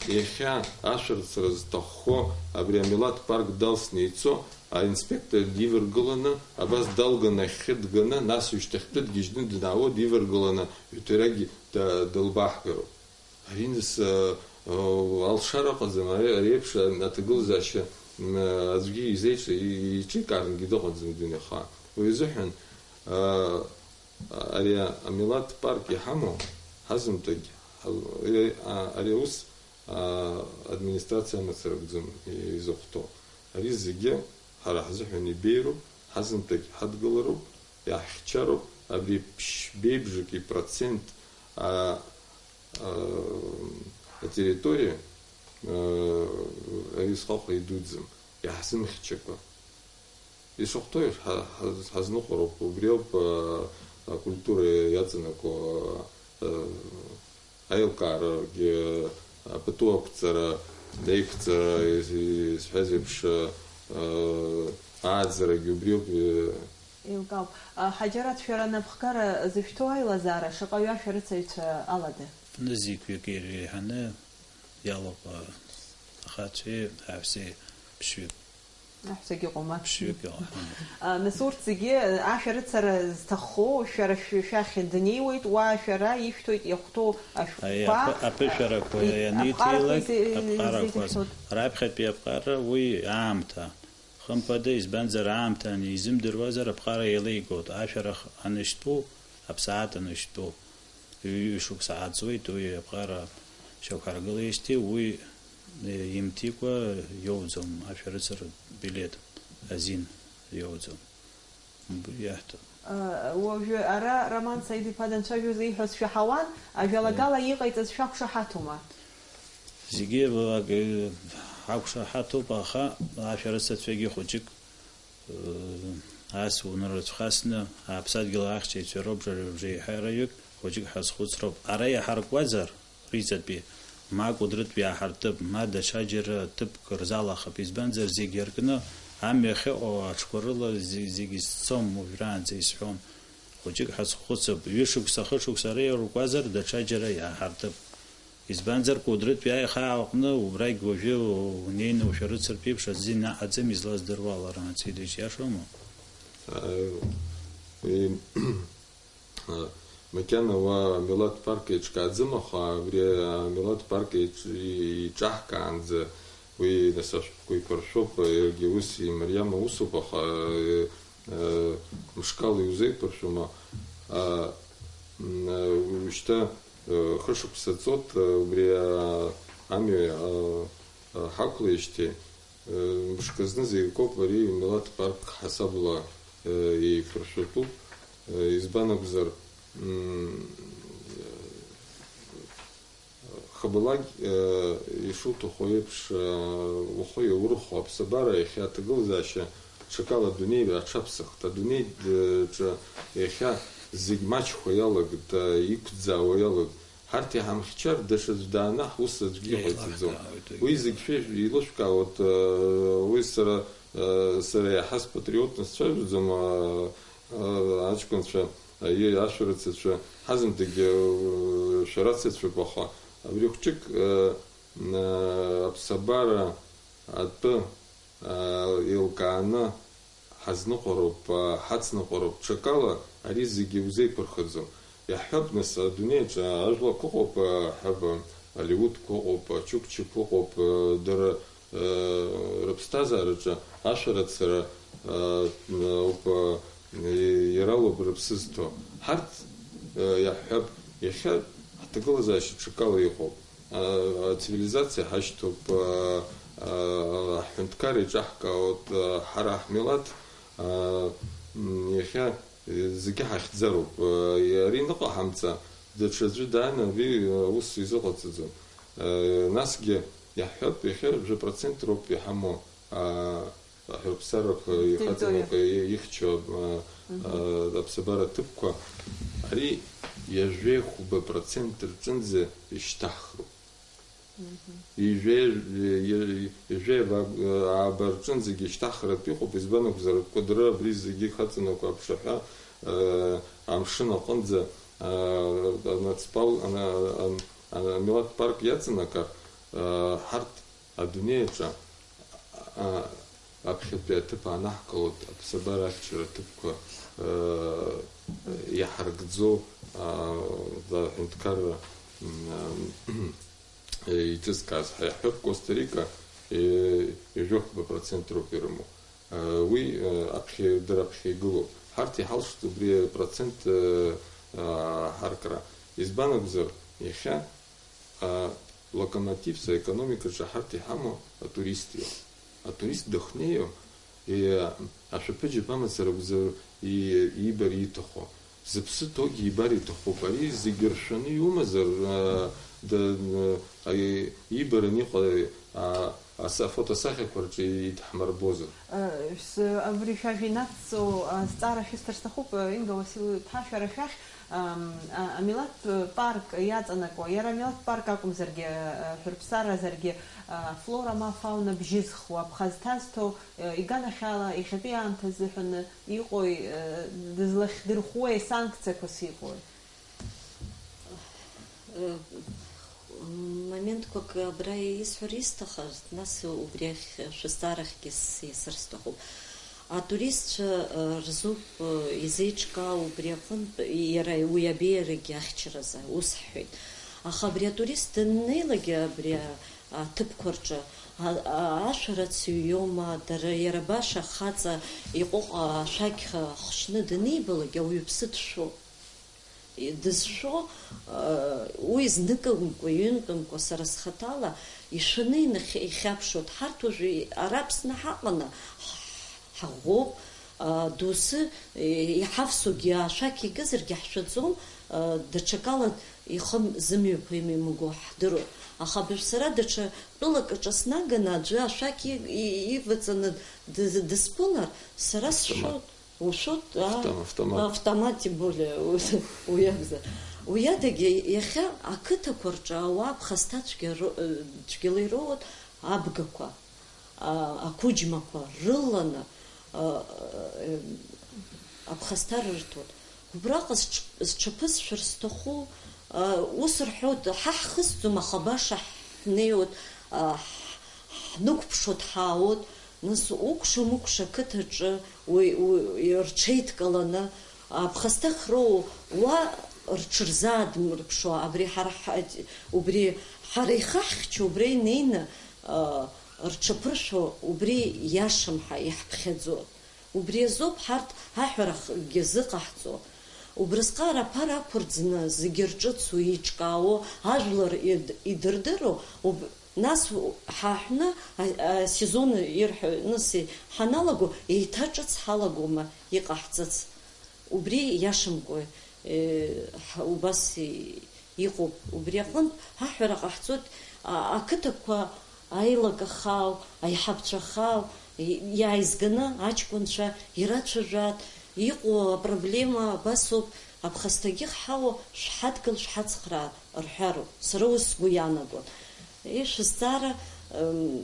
иахьа ашәарыцара зҭаххо, абри амилаҭ парк далсны ицо аинспектор диваргыланы, абас далганы ахьхьы дганы, нас ушьҭахьтәы дгьежьны данаауа диваргыланы ҩҭарагь да-, дылбааҳгароуп. Ариныс, э, э, алшара ыҟаӡам, ари, ари еиԥш аҭагылазаашьа, м, аӡәгьы изеиҿ-, и-, иҿикаарангьы дыҟаӡам дунеихаан. Уи азыҳәан, э, ари амилаҭ парк иҳамоу ҳазымҭагь, ҳа-, ари, а, ари аус, а, администрациа амацара акәӡам изыхәҭоу. Ари зегьы ҳара ҳзыҳәан ибеироуп, ҳазымҭагь ҳадгылароуп, иаҳхьчароуп, абри ԥшьбеибжаки процент, а, а, атерриториа, а, ари сҟәаҟәа идуӡӡам, иаҳзымхьчакәа. Ишахәҭоу еиԥш, ҳа-, ҳаз-, ҳазныҟәароуп, убри ауп, а, акультура иаҵанакуа, а, аилкаарагьы, а, пату ақәҵара, еиқәҵара, ис-, исҳәаз еиԥш, а, ааӡарагьы убри ауп, э. Еилкаауп. А, Ҳаџьараҭ, шәара анапхгара зышәҭоу аилазаара шаҟаҩы ашәарыцаҩцәа алада? Нызқьҩык иреиҳаны иалоуп, а, ахацәеи аҳәсеи ԥшьҩык. Аҳәсагьы ыҟоума? Ԥшьҩык иҟоуп. А, нас урҭ зегьы, а, ашәарыцара зҭаххоу, шәара шә-, шәахь днеиуеит, уа шәара ишәҭоит иахәҭоу ашәҟәқәа, аԥы-, аԥышәарақәа, а, ианиҭилак, аԥҟарақәа аԥҟарақәа зегьы рхоит. Раԥхьатәи аԥҟара уи аамҭа. Хымԥада, избанзар, аамҭа анизымдыруазар, аԥҟара еилеигоит, ашәарах анышьтәу, аԥсаатә анышьтәу. Ҩ-, ҩышықәса ааҵуеит уи аԥҟара шьақәҳаргылеижьҭеи, уи, э, имҭикәа иоуӡом, ашәарыцаратә билеҭ азин иоуӡом. Убри иаҳҭо. Э, уажәы ара Роман Саид-иԥа данцәажәоз ииҳәаз шәаҳауан, ажәалагала иҟаиҵаз шәақәшаҳаҭума? Зегьы, э, ҳақәшаҳаҭуп, аха ашәарыцацәагьы хәыҷык Ас унарыцәхасны, аԥсадгьыл ахьчаҩцәа роуп, ҿырҩбжеиҳараҩык хәыҷык ҳазхәыцроуп. Ара иаҳаркуазар, Риҵатәи, ма Кәыдрытәи иаҳартып, ма даҽаџьара ҭыԥк рзалахап, избанзар, зегь иаркны, амҩа ахьыҟоу аҽқәа рыла зе-, зегь зцом, уажәраанӡа исҳәон. Хәыҷык ҳазхәыцып, ҩышықәса, хышықәса ара иаркуазар, даҽаџьара иаҳартып. Избанзар, Кәыдрытәи аихаа аҟны убрагь уажәы унеины ушәарыцартә еиԥш азин аҟаӡам, излаздыруа ала, Роман Саидович, иашоума? Э, уи, э, макьана уа амилаҭ парк еиҿкааӡам, аха абри амилаҭ парк еиҿ-, иҿаҳкаанӡа уи нас ашәҟәқәа еиқәыршәоуп, иаргьы ус имариам аусуп, аха, э, э, мышкала иузеиқәыршәома? А, м, э, ушьҭа, э, хышықәса ҵот, э, убри, а, амҩа, а, а, ҳақәлеижьҭеи, э, мышкы зны зегь акоуп ари милаҭ парк ҳасабла, э, еиқәыршәатәуп. Э, избан акәзар, м, Хабалак, э, ишуҭаху еиԥш, э, ухы иаурхәо аԥсабара иахьа аҭагылазаашьа ҽакала адунеи аҽаԥсахт. Адунеи, э, ҿы иахьа зегь маҷхо иалагт, э, иқәӡаауа иалагт. Ҳарҭ иҳамхьчар, даҽаӡә даанаҳ, ус аӡәгьы иҟаиҵаӡом. Еилаҳкаауеит, уи зегь шәа-, еилышәкаауеит, э, уи сара, э, сара иаҳаз патриотны сцәажәаӡом, э, э, аҷкәынцәа. Аиеи, ашәарыцацәа, ҳазымҭагьы, э, шәарацацәоуп, аха абри хәҷык, э, н-, э, аԥсабара атәы, э, еилкааны ҳазныҟәароуп, э, ҳацныҟәароуп, ҽакала ари зегьы иузеиқәырхаӡом. Иаҳҳәап, нас, адунеиаҿы ажәлақәа ыҟоуп, э, ҳәа, Алиутқәа ыҟоуп, ачукчақәа ыҟоуп, э, дара, э, рыԥсҭазаараҿы ашәарыцара, Ауп, иара лоуп рыԥсы зҭо. Ҳарҭ, иаҳҳәап, иахьа ҳҭагылазаашьа ҽакала иҟоуп. Ацивилизациа ҳашьҭоуп, аҳәынҭқарра иҿаҳкаауеит, ҳара ҳмилаҭ, иахьа зегьы ҳахьӡароуп. Ари ныҟаҳамҵа, даҽаӡәы дааны ари аус изыҟаҵаӡом. Насгьы иаҳҳәап, иахьа жәа процент роуп иҳамоу, аҳәырԥсарақәа ихаҵанакуа ихьчо, а, Мгм. а, аԥсабара ҭыԥқәа, ари ҩажәи хәба процент рҿынӡа ишьҭаҳхроуп. Мгм. Ҩажәи, ҩажәи ааба рҿынӡагьы ишьҭаҳхратә иҟоуп, избан акәзар, Кәыдры абри зегьы ихаҵанакуа аԥшаҳәа, а, амшын аҟынӡа, а, анацпал-, ана-, ан-, ан-, амилаҭ парк иаҵанакыр, а, ҳарҭ Адунеи аҿы, а, аԥхьатәи аҭыԥ аанаҳкылоит, аԥсабара ахьчара аҭыԥқәа, а, иаҳаргӡоу, а, аҳәынҭқарра, м, а, еиҿызкааз ҳәа иаҳҳәап, Коста-Рика, е, ҩажәи хәба процент роуп ирымоу. А, уи, а, аԥхьа, дара аԥхьа игылоуп. Ҳарҭ иҳалшоит убри апроцент, а, а, ҳаркра. Избан акәзар, иахьа А, локомотивс аекономикаҿы ҳарҭ иҳамоу атурист иоуп. Атурист дахьнеиу, и-, ашәаԥыџьаԥ амацара акәзар, и-, иибар иҭаху. Зыԥсы ҭоугьы ибар иҭахуп. Ари зегьы ршәаны иумазар, а, да-, а, и-, иибараны иҟоу, а, ас-, афотосахьақәа рҿы идҳмырбозар. Э, с-, абри шәажәа инацҵоу азҵаара шәысҭар сҭахуп, э, Инга Уасил-иԥҳа, шәара шәахь, ам, а, амилаҭтә парк иаҵанакуа, иара амилаҭтә парк акәымзаргьы, э, ҳәырԥсаразаргьы, а, флора ма фауна бжьызхуа, ԥхасҭа зҭоу, э, иганахьала иахьатәи аамҭа азыҳәаны иҟои, э, дызлахдырхәуеи, санкциақәас иҟои? Э, моментқәак абра исҳәар исҭахыз, нас убри ахь шәызҵаарахьгьы сеисыр сҭахуп. Атуристцәа, э, рзоуп, э, изеиҿкаау убри аҟынтә, иара уи абеиарагьы ахьчаразы, ус ҳҳәеит. Аха абри атурист даннеилак абри а-, аҭыԥқәа рҿы, а-, а-, ашәарыцаҩ иоума, дара, иара баша хаҵа иҟәыҟа ашәақь хшьны данибалак, ауаҩԥсы дшәоуп. Дызшәо, э, уи зныкымкәа, ҩынтәымкәа сара схаҭала ишәаны инахь-, ихьаԥшуеит. Ҳарҭ уажәы ара Аԥсны ҳаҟаны ҳ-, ҳаӷоуп, а, доусы, э, иҳавсогьы ашәақь икызаргьы ҳшәаӡом, а, даҽакала ихы зымҩақәа имҩамго ҳдыруеит. Аха абыржә сара даҽа тәылак аҿы снаганы аӡәы ашәақь и-, и-, иваҵаны дыз-, дысԥылар, сара сшәоит. Ушәоит, а? Автом-, автомат. Автомат, тем более, уи акәзар. Уи адагьы, иахьа ақыҭақәа рҿы ауаа ԥхасҭа цәгьа ро-, э, цәгьала ироуеит абгақәа, а, ақәыџьмақәа рыланы, а, э, аԥхасҭа рырҭоит. Убраҟа сҽ-, сҽаԥысшәар сҭаху, а, ус рҳәоит, ҳа ҳхысӡом, аха баша ҳнеиуеит, а, ҳ-, ҳнықәԥшуеит, ҳаауеит. Нас укәша-мыкәша ақыҭаҿы уи, уи рҽеидкыланы, аԥхасҭа хроу уа рҽырзаадмырԥшуа, абри ҳара ҳ-, убри ҳара ихаҳхьчо, убра инеины, а, рҽаԥыршәо, убри иашам ҳәа иаҳԥхьаӡо. Убри азоуп ҳарҭ аҳәарахгьы зыҟаҳҵо. Убрысҟак аԥара ақәырӡны зегьы рҿыцу, еиҿкаауо, ажәлар ид-, идырдыруа, уб-, Нас ҳаҳәны, а-, асезон ирҳәо, нас ҳаналаго, еиҭа ҿыц ҳалагома иҟаҳҵац? Убри иашамкәа, э, ҳ-, убас и-, иҟоуп. Убри аҟынтә аҳәара ҟаҳҵоит, а-, ақыҭақәа аилакахаау, аиҳабцәахаау, и-, иааизганы аҷкәынцәа ирацәажәааит, иҟоу апроблема абасоуп, аԥхасҭагьы ҳҳауа, шәҳадгыл, шәҳацхраа. Рҳәароуп, сара ус сгәы иаанагон. Ишәызҵаара, м,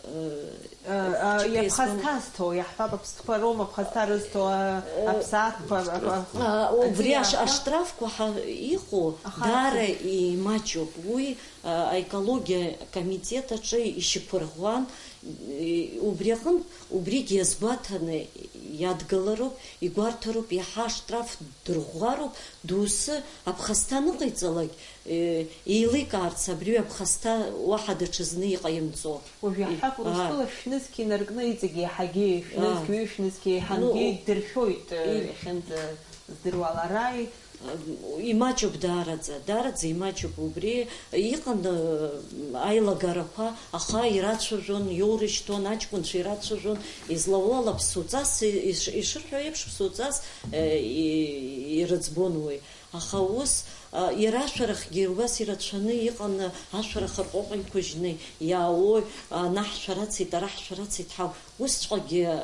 э, Э, э, ҿык иазкуан. Иаԥхасҭазҭоу, иаҳҳәап, аԥстәқәа роума аԥхасҭа рызҭо, э, Э, аԥсаатәқәа, э, А, убри аӡиа аш-, аха? Аштрафқәа ҳа-, иҟоу Аха даара аӡиа. Имаҷуп. Уи Аекологиа комитет аҿы ишьақәырӷәӷәан, убри аҟынтә, убригьы иазгәаҭаны иадгылароуп, игәарҭароуп, иаҳа аштраф дырӷәӷәароуп, доусы аԥхасҭа аныҟаиҵалак, еиликаарц абри аԥхасҭа уаҳа даҽазны иҟаимҵо. Уажә иаҳҳәап, Урыстәыла шәнызқь инаркны иҵегь еиҳагьы, шәнызқь, ҩышәнызқь еиҳангьы иддыршәоит, иахьынӡаздыруа ала, ара Имаҷуп даараӡа, даараӡа имаҷуп убри. Иҟан, э, аилагарақәа, аха ирацәажәон, иоурышьҭуан, аҷкәынцәа ирацәажәон, излауала ԥсуҵас, иш-, ишырҳәо еиԥш, ԥсуҵас, э, и-, ирыӡбон уи. Аха ус, а, иара ашәарахгьы убас ирацәаны иҟан, ашәарах рҟәаҟәа иқәыжьны иаауои, ана ҳшәарацеит, ара ҳшәарацеит, ҳау. Усҵәҟьагьы, а,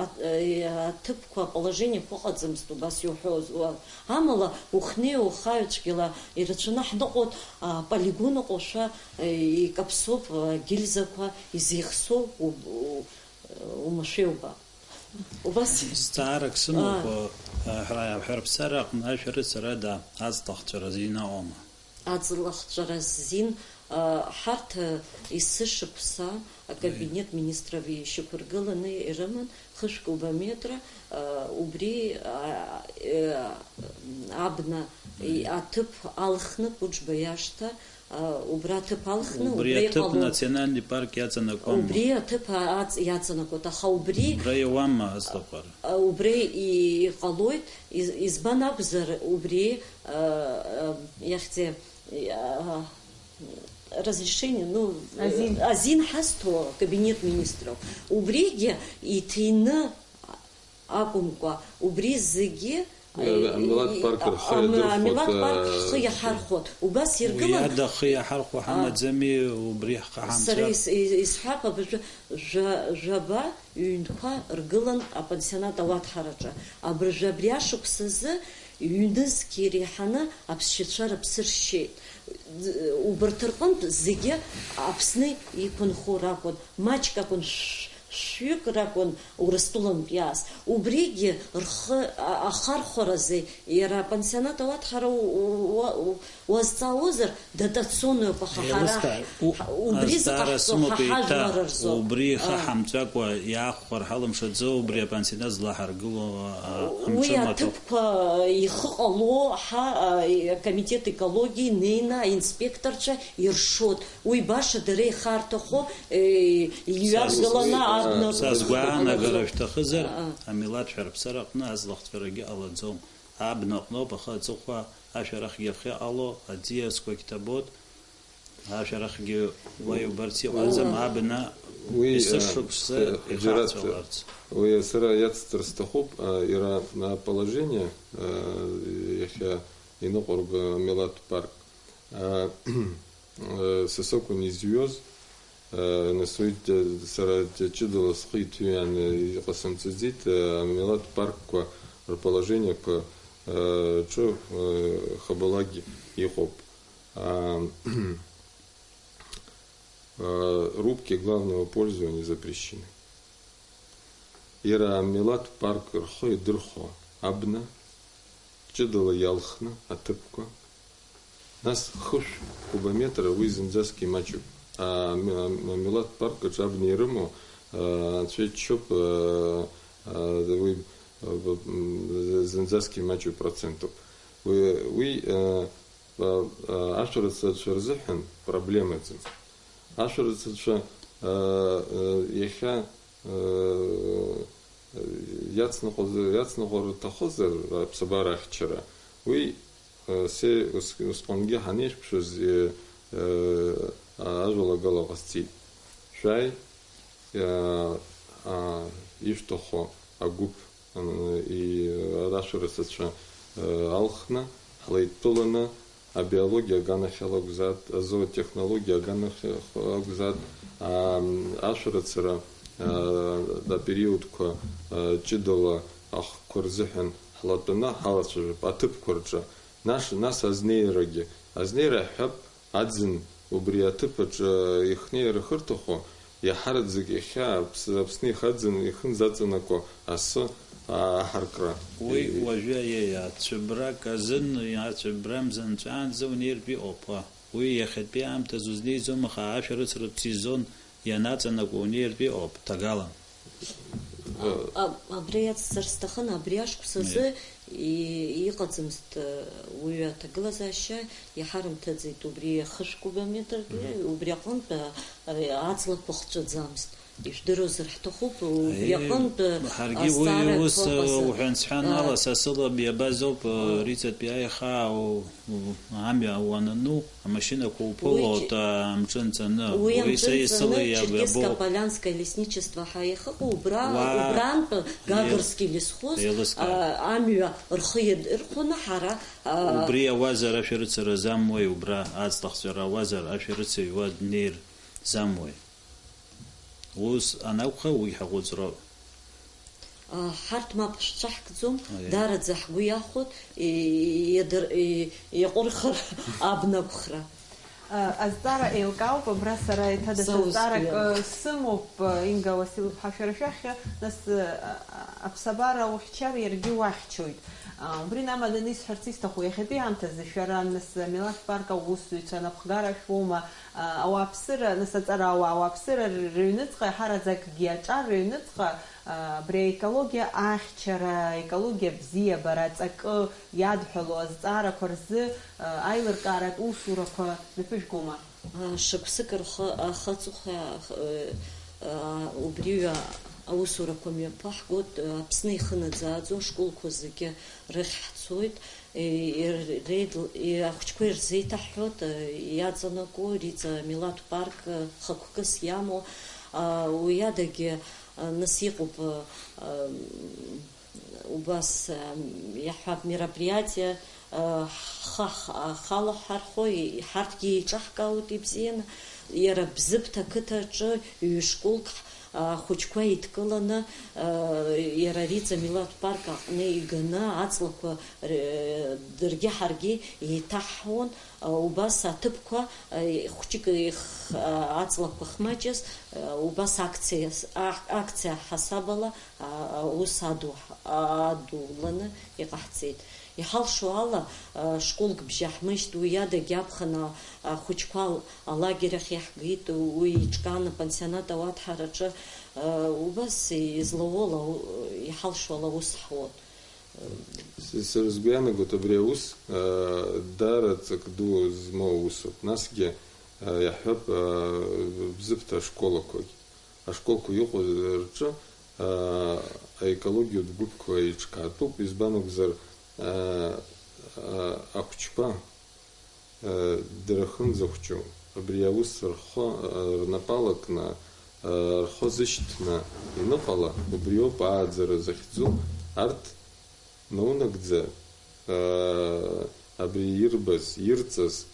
а, а, аҭыԥқәа, аположениақәа ыҟаӡамызт, убас иуҳәоз, уа-, амала, ухнеи ухаҩ цәгьала ирацәаны ҳныҟәоит, аполигон ыҟоушәа, э, икаԥсоуп, агильзақәа изеихсоу уб-, у-, умашәеи убап. Убас. Зҵаарак сымоуп, Аа. а, ҳара, ҳәарԥсара аҟны ашәарыцарада аҵлахцәара зинаҟоума? Аҵлахцәара азин, а, ҳарҭ, а, есышықәса акабинет министров ишьақәыргыланы ирыман хышә кубометра, а, убри, а, э, абна, и-, аҭыԥ алхны Кәыџба иашҭа, а, убра аҭыԥ алхны, Убри убра аҭыԥ иҟало. Национальный парк иаҵанакуама? Убри аҭыԥ аҵ-, иаҵанакуеит, аха убри Убра иауама аҵлақәара? А, убра и-, иҟалоит, из-, избан акәзар, убри, а, а, иахьӡи, а, разрешение, ну, Азин. азин ҳазҭо кабинет министров. Убригьы иҭины акәымкәа, убри зегьы, Э, амилаҭ парк рхы ам-, иадырхәоит, амилаҭ парк э, ҳхы иаҳархәоит. Убас Уи иргылан, ада ахы иаҳархәо А. ҳамаӡами, убри ҳхы ҳамҵәар? Сара ис-, ис-, исҳәап, абыржәы жәа-, жәаба ҩнқәа ргылан апансионат ауаҭҳараҿы. Абыржәы абри ашықәсазы ҩнызқь иреиҳаны аԥсшьацәа рыԥсы ршьеит. Д-, убарҭ рҟынтә зегьы Аԥсны иқәынхо ракәын, маҷк акәын, шә-, шәҩык ракәын Урыстәылантә иааз. Убригьы рхы а-, ахархәаразы иара апансионат ауаҭҳара у-, у-, уа-, у-, уазҵаауазар, дотационнуеиқәа ҳа-, ҳара Еилыскаа, ҳ-, у-, убри азҵаара зыҟаҳҵо сымоуп ҳа ҳажәлар еиҭа, рзы. убри ихы А. ҳамҵәакәа иаахәар ҳалымшаӡо, убри апансионат злаҳаргыло, а, Уи амшын маҭәахә. аҭыԥқәа ихы ҟало ҳа, а, и-, акомитет екологии неины аинспекторцәа иршоит. Уи баша дара ихарҭахо, э, иҩавгаланы Са сгәы-, абна са сгәы аанагара шәҭахызар, А, а. амилаҭ шәарԥсараҟны аҵлахцәарагьы ҟалаӡом. Абнаҟноуп ахы аҵыхәа ашәарахгьы ахьыҟало, аӡиасқәагь ҭабот, ашәарахгьы уа иубарц иҟаӡам, Уа. абна Уи, есышықәса э, Џьарат, ихацәаларц. уи сара иацҵар сҭахуп, а, иара, а, положение, а, иахьа иныҟәырго амилаҭ парк. А, э, са сакәын изҩуаз, э, нас уи ҷ-, сара ҷ-, ҷыдала схы иҭыҩааны иҟасымҵаӡеит, э, амилаҭ паркқәа рположениақәа, э, ҿы, э, хабалак иҟоуп. А, э, рубки главного пользования запрещены. Иара амилаҭ парк рхы идырхуа абна, ҷыдала иалхны аҭыԥқәа, нас хышә кубометра уи зынӡаск имаҷуп. А, ами-, ами-, амилаҭ парк аҿы абна ирымоу, а, анцәа иџьшьоуп, а, а, уи, а, б-, м, зынӡаск имаҷу процентуп. Уи, уи, а, а, а, ашәарыцацәа рзыҳәан проблемаӡам. Ашәарыцацәа, а, а, иахьа, а, иацныҟәаз-, иацныҟәар рҭахызар аԥсабара ахьчара, уи, а, се ус-, усҟангьы ҳанеиқәшәаз, э, э, ажәалагала ҟасҵеит. Шәааи, а, а, ишәҭаху агәыԥ, м, и-, ашәарыцацәа, э, алхны, ҳлеидтәаланы, абиологиа аганахьала акәзааит, азоотехнологиа аганахьала акәзааит, а, ашәарыцара, а, апериодқәа, а, ҷыдала ахқәа рзыҳәан ҳлатәаны ҳалацәажәап аҭыԥқәа рҿы. Нас, нас азнеирагьы. Азнеира ҳҳәап, Аӡын, убри аҭыԥ аҿы ихнеир ахырҭахо, иаҳараӡак иахьа Аԥс-, Аԥсны ихаӡын, ихынӡаҵанакуа асы аҳаркра. Уи Е, уажәы, аиеи, ацәыбрак азын, ацәыбра мза нҵәаанӡа унеиртә иҟоуп, уа. Уи иахьатәи аамҭазы узнеиӡом, аха ашәарыцаратә сезон ианаҵанакуа унеиртә иҟоуп, ҭагалан. А-, абри иацҵар сҭахын, абри ашықәсазы Мм. и-, иҟаӡамызт, э, уи аҭагылазаашьа иҳарымҭаӡеит, убри хышә кубометргьы, Мм. убри аҟынтә, э, аҵлақәа хҵәаӡамызт. Ижәдыруазар ҳҭахуп, убри Аиеи, аҟынтә ҳаргьы уи азҵаарақәа ус, ҟаза-, уҳәан-сҳәан а, ала са сыла иабаз ауп, а, Риҵатәи аиха, у-, у-, амҩа уанану, амашьынақәа уи уԥылоит, Ч-, а, амҿы нҵаны. Уи Уи амҿы са исыла нҵаны иаб-, Черкесско-Полянское лесничество ҳәа иахыҟоу, убра, Уа, убрантә Гагарски лесхоз, еилыскаа. а, амҩа рхы иадырхәаны ҳара, а, Убри ауазар ашәарыцара замуеи, убра аҵлахцәара ауазар ашәарыцаҩ уа днеир замуеи? Ус анакәха, уи ҳаҟәыҵроуп. А, ҳарҭ мап шәцәаҳкӡом, Аиеи. даараӡа ҳгәы иахәоит, и-, иадыр-, и-, иаҟәырхыр абна ақәхра. А, азҵаара еилкаауп, абра сара еиҭа даҽа Са ус зҵаарак, сгәы а, сымоуп, а, Инга Уасил-иԥҳа, шәара шәахь, нас, а, а, аԥсабара ухьчар, иаргьы уахьчоит. А, убри намаданы исҳәарц исҭаху, иахьатәи аамҭазы шәара, нас, амилаҭ парк аусзуҩцәа анапхгара шәоума, а, ауааԥсыра, нас аҵарауаа, ауааԥсыра р-, рыҩныҵҟа иаҳараӡакгьы аҿар рыҩныҵҟа, а, абри аекологиа ахьчара, аекологиа бзиабара аҵакы иадҳәалоу азҵаарақәа рзы, а, аилыркааратә усурақәа мҩаԥыжәгома? А, шықәсык рхы ахы аҵыхәа, а, а, убриҩа аусурақәа мҩаԥаҳгоит, а, Аԥсны ихы наӡааӡо ашколқәа зегьы рыхьҳцоит. Е, ир-, реидл-, е, ахәыҷқәа ирзеиҭаҳҳәоит, е, иаҵанакуа Риҵа милаҭ парк, е, хықәкыс иамоу, а, уи адагьы, а, нас иҟоуп, а, а, убас, а, иаҳҳәап, мероприятие, а, ҳхы ах-, ахала ҳархо, и-, ҳарҭгьы еиҿаҳкаауеит ибзианы, иара Бзыԥҭа ақыҭаҿы ҩ-школк ахәыҷқәа еидкыланы, иара Риҵа милаҭ парк аҟны иганы аҵлақәа, даргьы ҳаргьы еиҭаҳҳуан, убас аҭыԥқәа, хәҷык аҵлақәа хмаҷыз, убас акциа, акциа ҳасабала аус аду, адуланы иҟаҳҵеит. Иҳалшо ала, школк бжьаҳмыжьт, уи адагьы аԥхын ахәыҷқәа алагерь ахь иаҳгеит, уи еиҿкаан апансионат ауаҭәҳараҿы, убас излауоу ала, иҳалшо ала аус ҳуан. С-, сара сгәы иаанагоит абри аус, даараӡа ҵак ду змоу аусуп. Насгьы, иаҳҳәап, Бзыԥҭа ашколақәагь. Ашколқәа иҟоу рҿы, аа, аекологиатә гәыԥқәа еиҿкаатәуп, избан акәзар, аа, аа, ахәыҷқәа, аа, дара ахьынӡахәҷу, абри аус рхы, аа, рнапы алакны, аа, рхы зышьҭны ианыҟала, убриоуп ааӡара захьӡу, арҭ наунагӡа, аа, абри ирбаз, ирҵаз,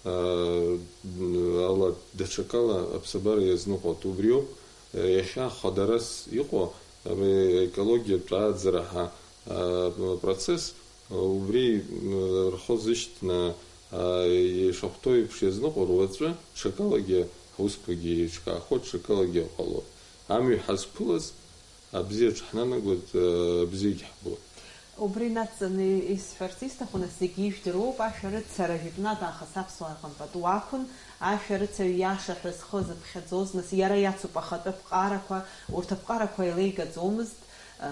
аа, ала даҽакала аԥсабара иазныҟәоит. Убриоуп, иахьа хадарас иҟоу абри аекологиатә ааӡара ҳәа, аа, процесс, убри, м, рхы зышьҭны, аа, ишахәҭоу еиԥш иазныҟәар, уаҵәы ҽакалагьы ҳусқәагьы еиҿкаахоит, ҽакалагьы ҟалоит. Амҩа ҳазқәылаз, абзиаҿ ҳнанагоит, э, абзиагь ҳбоит. Убри нацҵаны исҳәарц исҭаху, нас, зегьы ижәдыруоуп, ашәарыцара жәытәнатә аахыс аԥсуаа рҟынтә пату ақәын, ашәарыцаҩ иаша ҳәа зхы зыԥхьаӡоз, нас, иара иацуп ахатәы аԥҟарақәа, урҭ аԥҟарақәа еилеигаӡомызт, э,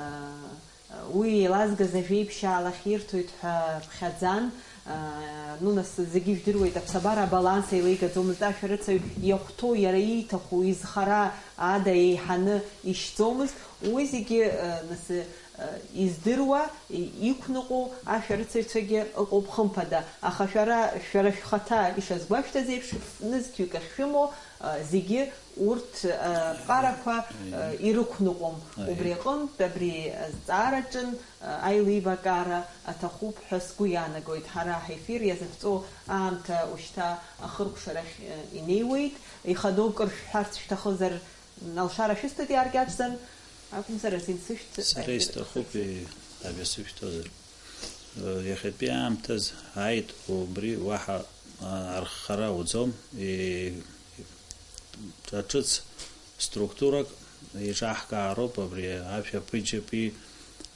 уи еилазгаз ажәеиԥшьаала ахьирҭоит ҳәа ԥхьаӡан, э, ну, нас, зегьы ижәдыруеит, аԥсабара абаланс еилеигаӡомызт, ашәарыцаҩ иахәҭоу, иара ииҭаху, изхара ада еиҳаны ишьӡомызт, уи зегьы, э, нас, э, издыруа, и-, иқәныҟәо ашәарыцаҩцәагьы ыҟоуп, хымԥада. Аха шәара, шәара шәхаҭа ишазгәашәҭаз еиԥш, нызқьҩык ахьшәымоу, э, зегьы урҭ, э, ԥҟарақәа, э, ирықәныҟәом. Аиеи. Убри аҟынтә, абри азҵаараҿын, э, аилибакаара аҭахуп ҳәа сгәы иаанагоит. Ҳара ҳефир иазыԥҵәо аамҭа ушьҭа ахыркәшарахь, э, инеиуеит. Ихадоу кыр шәҳәарц шәҭахызар, Алшара шәысҭоит иааркьаҿӡан, акәымзар азин сышәҭ-, Сара исҭахуп, и-, абри сышәҭозар. Иахьатәи аамҭаз ааит, убри уаҳа, а, арххара ауӡом. И-, аҿыц структурак еиҿаҳкаароуп абри ашәаԥыџьаԥи,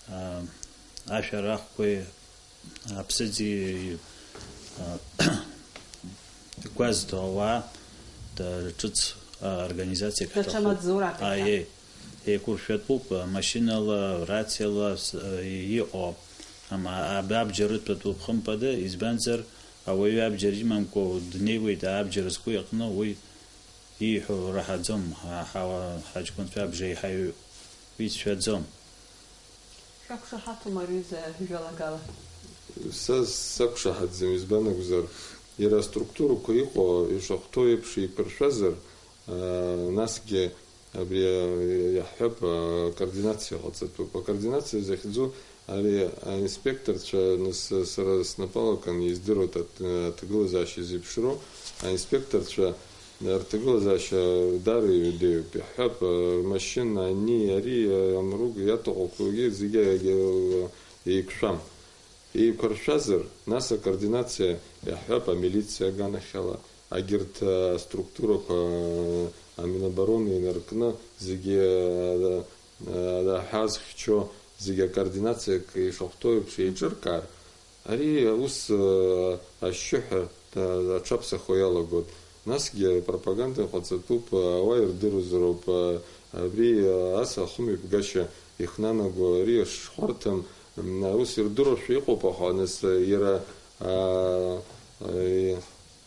а, ашәарахқәеи, аԥсыӡи, а, Гәазҭо ауаа, да, ҿыц, а, организациак Даҽа ҳҭахуп. Маҵзурак ҳәа. Аиеи. Еиқәыршәатәуп, а, машьынала, рациала, с-, а, иҟоу. Ама, аб-, абџьар рыҭәатәуп, хымԥада, избанзар, ауаҩы абџьар имамкәа днеиуеит абџьар зку иҟны, уи ииҳәо раҳаӡом, ҳа-, ҳауаа, ҳаҷкәынцәа абжеиҳаҩ-, уи цәгьаӡом. Шәақәшаҳаҭума, рҩыза, жәалагала? Са сақәшаҳаҭӡам, избан акәзар, иара аструктурақәа иҟоу ишахәҭоу еиԥш еиқәыршәазар, аа, насгьы абри, аа, иаҳҳәап, аа, акоординациа ҟаҵатәуп. Акоординациа захьӡу ари аинспекторцәа, нас, сара снапала кын издыруеит аҭ-, аҭагылазаашьа зеиԥшроу аинспекторцәа, Рҭагылазаашьа даара иҩадоуп, иаҳҳәап, рмашьына, ани, ари, амруг иаҭахуқәагьы зегьы еиқәшәам. Еиқәыршәазар, нас акоординациа, иаҳҳәап, амилициа аганахьала, агьырҭ, аструктурақәа, аминобороны инаркны, зегьы, аҳәаа зхьчо, зегьы акоординациак ишахәҭоу еиԥш еиҿыркаар, Ари аус, э, ашьшьыҳәа, э, аҽаԥсахуа иалагоит. Насгьы апропаганда ҟаҵатәуп, э, ауаа ирдыруазароуп, э, абри, э, ас ахымҩаԥгашьа ихнанаго, ари ашхәарҭам, м, аус ирдыруашәа иҟоуп, аха нас, э, иара, а, э,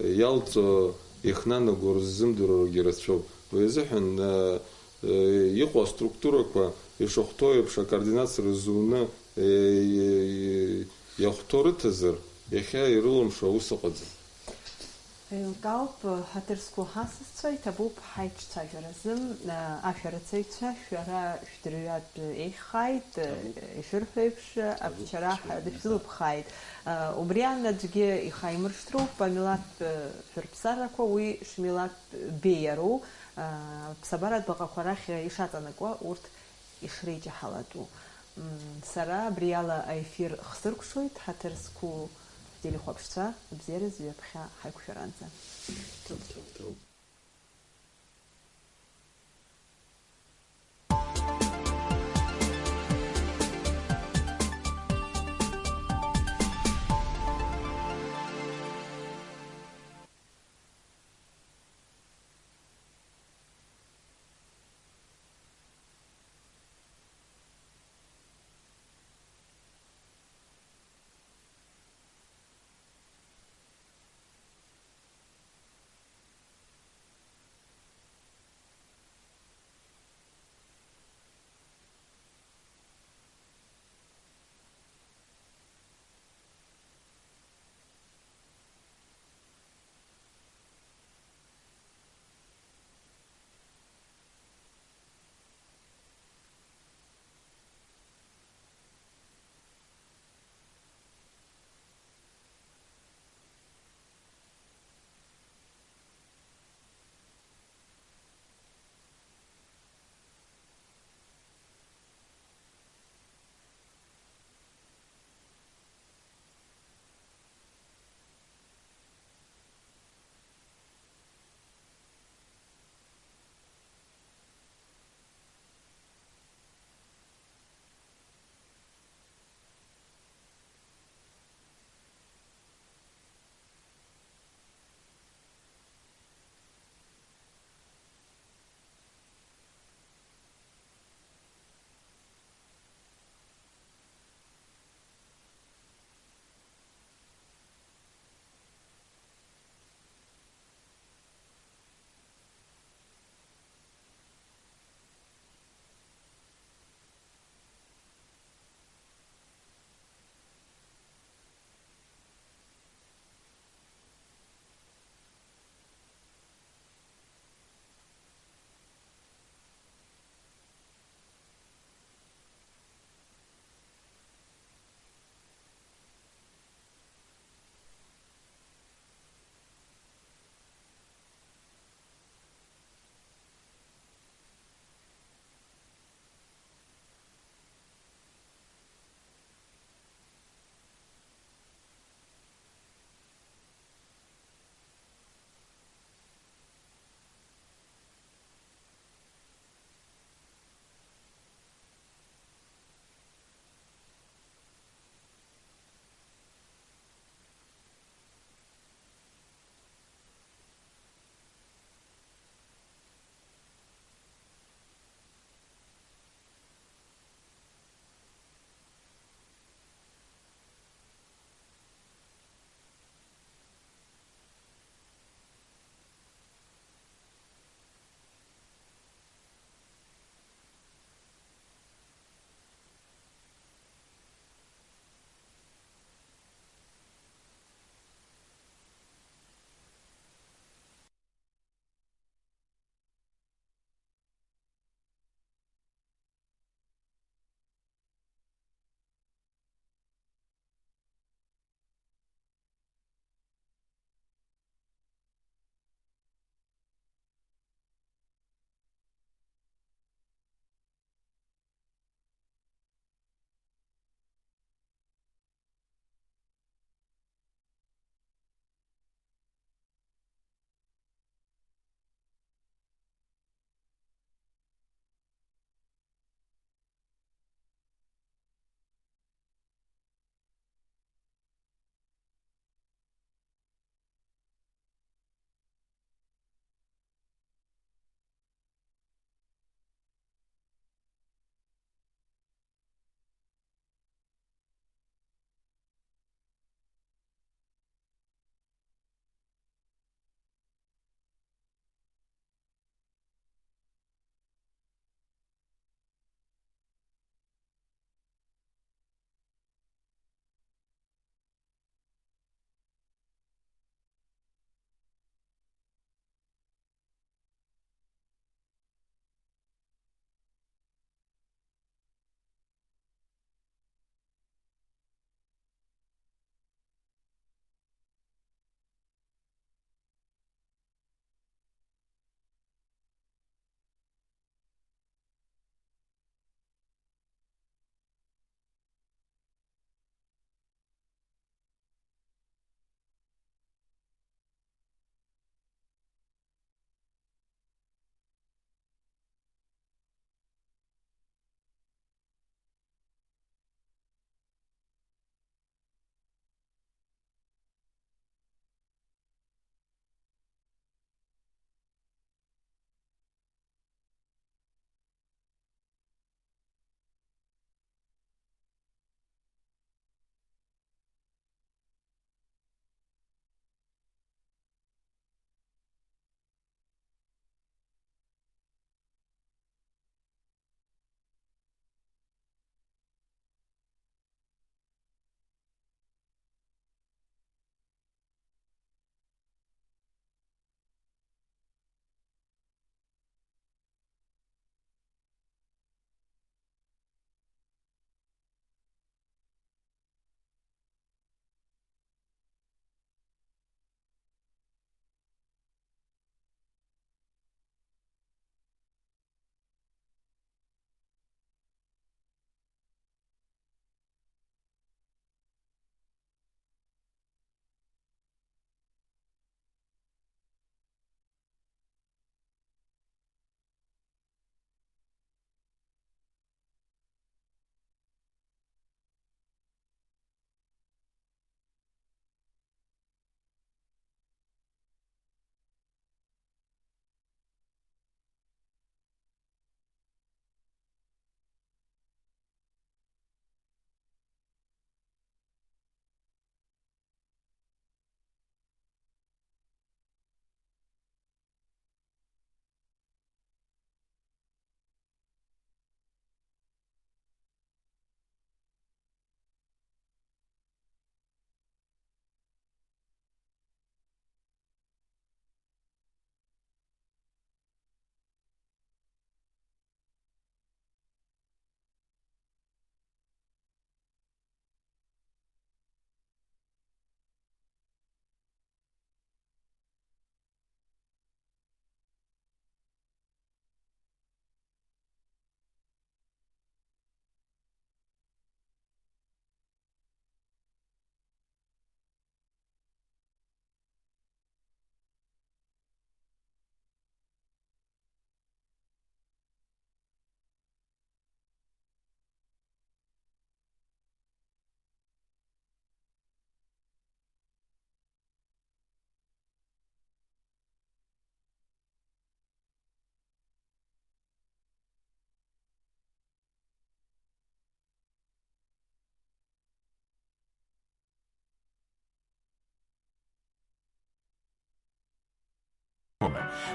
иалҵ-, ихнанаго рзымдыруагьы рацәоуп. Уи азыҳәан, э, э, иҟоу аструктурақәа ишахәҭоу еиԥш акоординациа рзуны, э, э, иахәҭоу рыҭазар, иахьа ирылымшо аус ыҟаӡам. Еилкаауп, ҳаҭыр зқәу ҳасасцәа, иҭабуп ҳаиҿцәажәаразы, э, ашәарыцаҩцәа, шәара шәдырҩатә еиӷьхааит, э, ишәырҳәо еиԥш, Иҭабуп, абчара ҳәа шәырҳәо. Дышәзылыԥхааит. Э, убри аан аӡәгьы ихаимыршҭроуп, амилаҭтә, э, шәырԥсарақәа уи шмилаҭтә беиароу, э, аԥсабаратә баҟақәа рахь ишаҵанакуа урҭ ишреиҷаҳалатәу. М, сара абри ала аефир хсыркәшоит, ҳаҭыр зқәу ҳтелехәаԥшцәа, абзиараз ҩаԥхьа ҳаиқәшәаранӡа. Ҭоуп, ҭоуп, ҭоуп.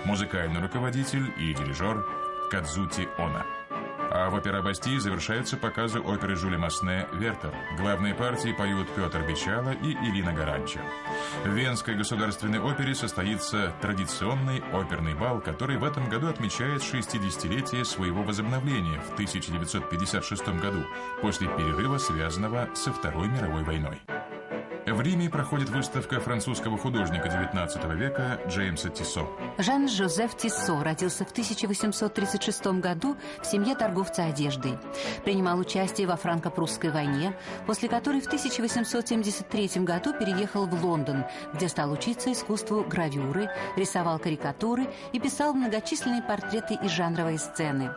Музыкальный руководитель и дирижёр Кадзути Оно. А в Опера Бастии завершаются показы оперы Жюля Масне «Вертер». Главные партии поют Пётр Бичало и Ирина Гаранчо. В Венской государственной опере состоится традиционный оперный бал, который в этом году отмечает шестидесятилетие своего возобновления в тысяча девятьсот пятьдесят шестом году, после перерыва, связанного со Второй мировой войной. В Риме проходит выставка французского художника девятнадцатого века Джеймса Тиссо. Жан-Жозеф Тиссо родился в тысяча восемьсот тридцать шестом году в семье торговца одеждой. Принимал участие во франко-прусской войне, после которой в тысяча восемьсот семьдесят третьем году переехал в Лондон, где стал учиться искусству гравюры, рисовал карикатуры и писал многочисленные портреты и жанровые сцены.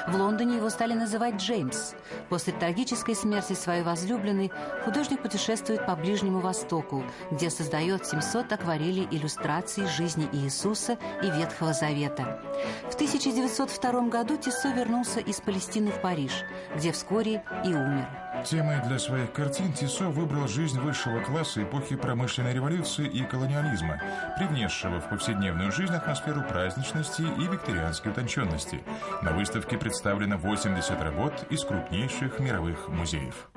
В Лондоне его стали называть Джеймс. После трагической смерти своей возлюбленной художник путешествует по Ближнему Востоку, где создаёт семьсот акварелей иллюстраций жизни Иисуса и Ветхого Завета. В тысяча девятьсот втором году Тиссо вернулся из Палестины в Париж, где вскоре и умер. Темой для своих картин Тиссо выбрал жизнь высшего класса эпохи промышленной революции и колониализма, привнесшего в повседневную жизнь атмосферу праздничности и викторианской утончённости. На выставке представлено восемьдесят работ из крупнейших мировых музеев.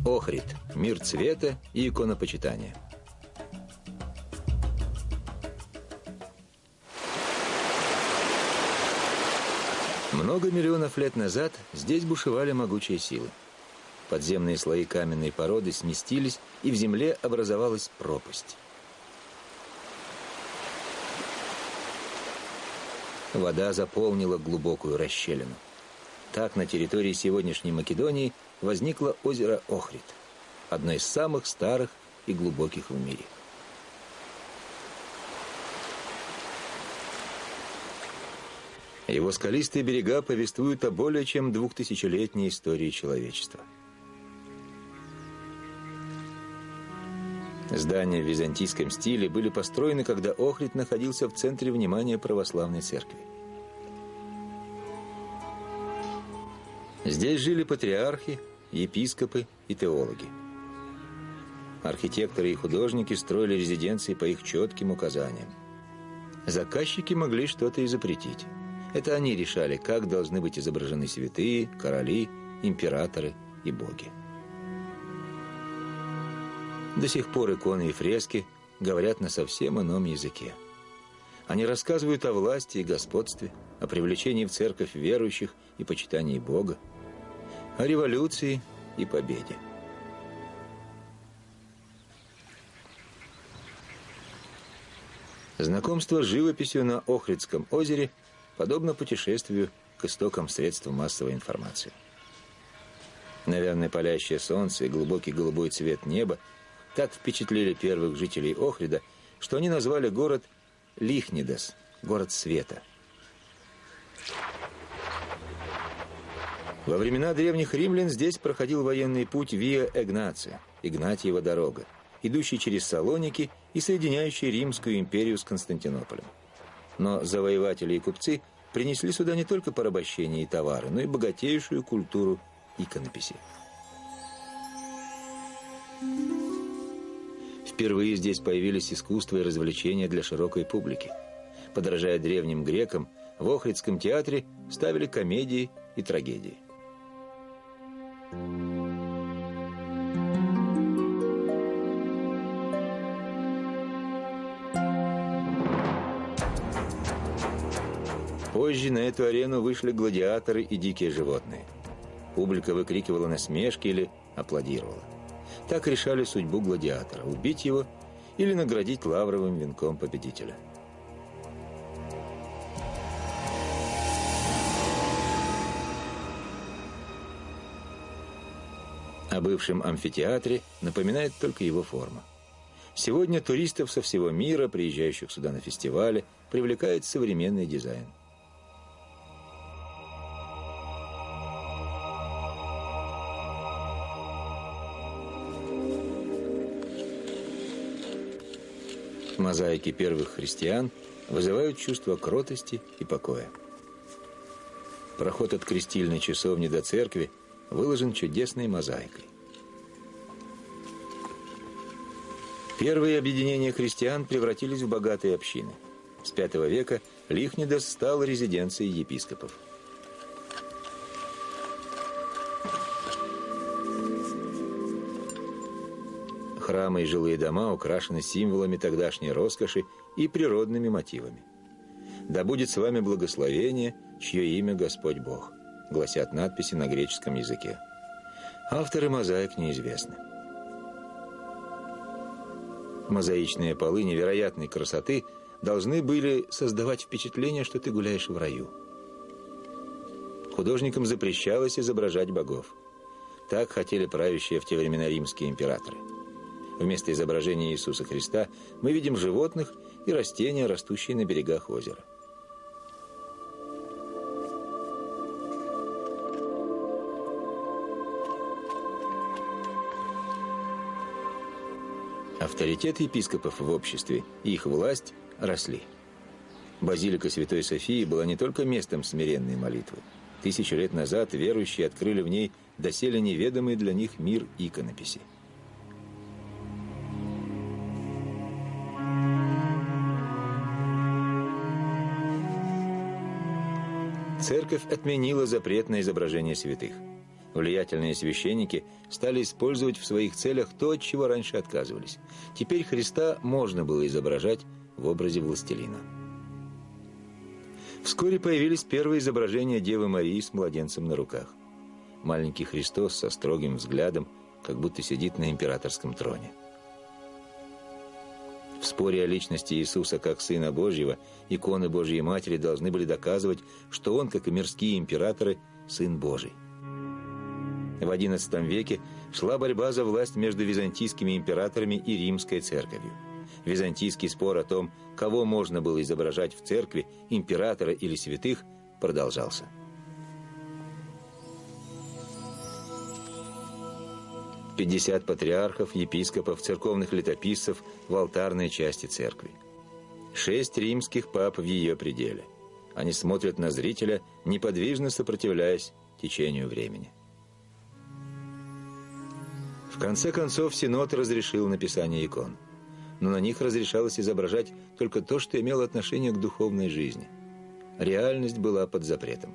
Охрид. Мир цвета и иконопочитания. Много миллионов лет назад здесь бушевали могучие силы. Подземные слои каменной породы сместились, и в земле образовалась пропасть. Вода заполнила глубокую расщелину. Так на территории сегодняшней Македонии возникло озеро Охрид, одно из самых старых и глубоких в мире. Его скалистые берега повествуют о более чем двухтысячелетней истории человечества. Здания в византийском стиле были построены, когда Охрид находился в центре внимания православной церкви. Здесь жили патриархи, епископы и теологи. Архитекторы и художники строили резиденции по их чётким указаниям. Заказчики могли что-то и запретить. Это они решали, как должны быть изображены святые, короли, императоры и боги. До сих пор иконы и фрески говорят на совсем ином языке. Они рассказывают о власти и господстве, о привлечении в церковь верующих и почитании Бога, о революции и победе. Знакомство с живописью на Охридском озере подобно путешествию к истокам средств массовой информации. Наверное, палящее солнце и глубокий голубой цвет неба так впечатлили первых жителей Охрида, что они назвали город Лихнидас, город света. Во времена древних римлян здесь проходил военный путь Виа Эгнация, Игнатиева дорога, идущий через Салоники и соединяющий Римскую империю с Константинополем. Но завоеватели и купцы принесли сюда не только порабощение и товары, но и богатейшую культуру иконописи. Впервые здесь появились искусство и развлечения для широкой публики. Подражая древним грекам, в Охридском театре ставили комедии и трагедии. Позже на эту арену вышли гладиаторы и дикие животные. Публика выкрикивала насмешки или аплодировала. Так решали судьбу гладиатора: убить его или наградить лавровым венком победителя. О бывшем амфитеатре напоминает только его форма. Сегодня туристов со всего мира, приезжающих сюда на фестивали, привлекает современный дизайн. Мозаики первых христиан вызывают чувство кротости и покоя. Проход от крестильной часовни до церкви выложен чудесной мозаикой. Первые объединения христиан превратились в богатые общины. С пятого века Лихнидос стал резиденцией епископов. Храмы и жилые дома украшены символами тогдашней роскоши и природными мотивами. «Да будет с вами благословение, чье имя Господь Бог», гласят надписи на греческом языке. Авторы мозаик неизвестны. Мозаичные полы невероятной красоты должны были создавать впечатление, что ты гуляешь в раю. Художникам запрещалось изображать богов. Так хотели правящие в те времена римские императоры. Вместо изображения Иисуса Христа мы видим животных и растения, растущие на берегах озера. Авторитет епископов в обществе и их власть росли. Базилика Святой Софии была не только местом смиренной молитвы. Тысячу лет назад верующие открыли в ней доселе неведомый для них мир иконописи. Церковь отменила запрет на изображение святых. Влиятельные священники стали использовать в своих целях то, от чего раньше отказывались. Теперь Христа можно было изображать в образе властелина. Вскоре появились первые изображения Девы Марии с младенцем на руках. Маленький Христос со строгим взглядом, как будто сидит на императорском троне. В споре о личности Иисуса как Сына Божьего иконы Божьей Матери должны были доказывать, что Он, как и мирские императоры, Сын Божий. В одиннадцатом веке шла борьба за власть между византийскими императорами и римской церковью. Византийский спор о том, кого можно было изображать в церкви, императора или святых, продолжался. Пятьдесят патриархов, епископов, церковных летописцев в алтарной части церкви. Шесть римских пап в её пределе. Они смотрят на зрителя, неподвижно сопротивляясь течению времени. В конце концов, Синод разрешил написание икон. Но на них разрешалось изображать только то, что имело отношение к духовной жизни. Реальность была под запретом.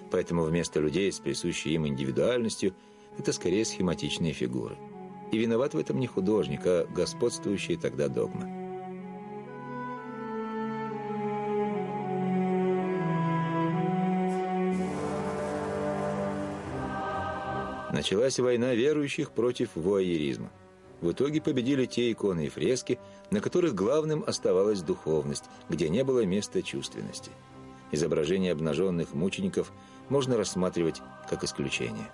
Поэтому вместо людей с присущей им индивидуальностью это скорее схематичные фигуры. И виноват в этом не художник, а господствующая тогда догма. Началась война верующих против вуайеризма. В итоге победили те иконы и фрески, на которых главным оставалась духовность, где не было места чувственности. Изображение обнажённых мучеников можно рассматривать как исключение.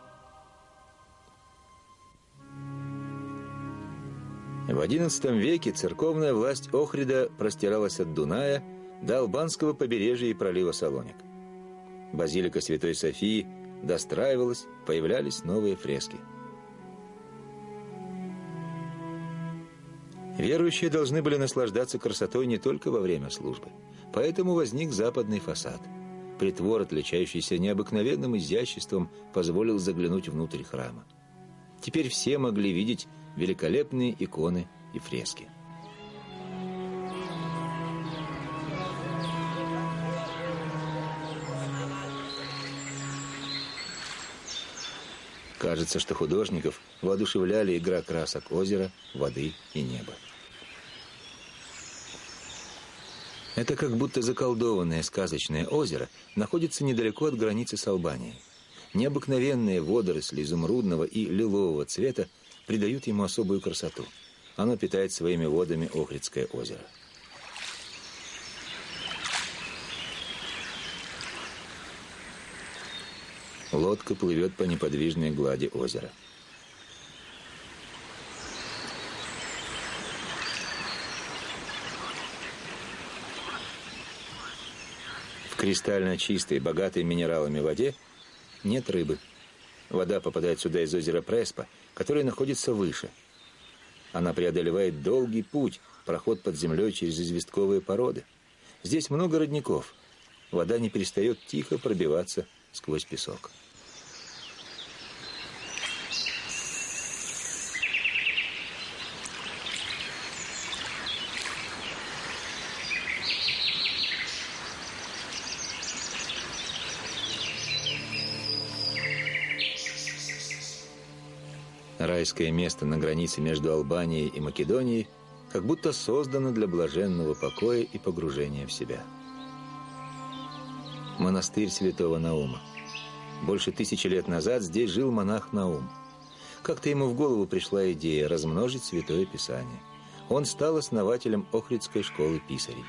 В одиннадцатом веке церковная власть Охрида простиралась от Дуная до албанского побережья и пролива Салоник. Базилика Святой Софии достраивалась, появлялись новые фрески. Верующие должны были наслаждаться красотой не только во время службы. Поэтому возник западный фасад. Притвор, отличающийся необыкновенным изяществом, позволил заглянуть внутрь храма. Теперь все могли видеть великолепные иконы и фрески. Кажется, что художников воодушевляли игра красок озера, воды и неба. Это как будто заколдованное сказочное озеро находится недалеко от границы с Албанией. Необыкновенные водоросли изумрудного и лилового цвета придают ему особую красоту. Оно питает своими водами Охридское озеро. Лодка плывёт по неподвижной глади озера. кристально чистой, богатой минералами воде нет рыбы. Вода попадает сюда из озера Преспа, которое находится выше. Она преодолевает долгий путь, проход под землёй через известковые породы. Здесь много родников. Вода не перестаёт тихо пробиваться сквозь песок. Райское место на границе между Албанией и Македонией как будто создано для блаженного покоя и погружения в себя. Монастырь святого Наума. Больше тысячи лет назад здесь жил монах Наум. Как-то ему в голову пришла идея размножить Святое Писание. Он стал основателем Охридской школы писарей.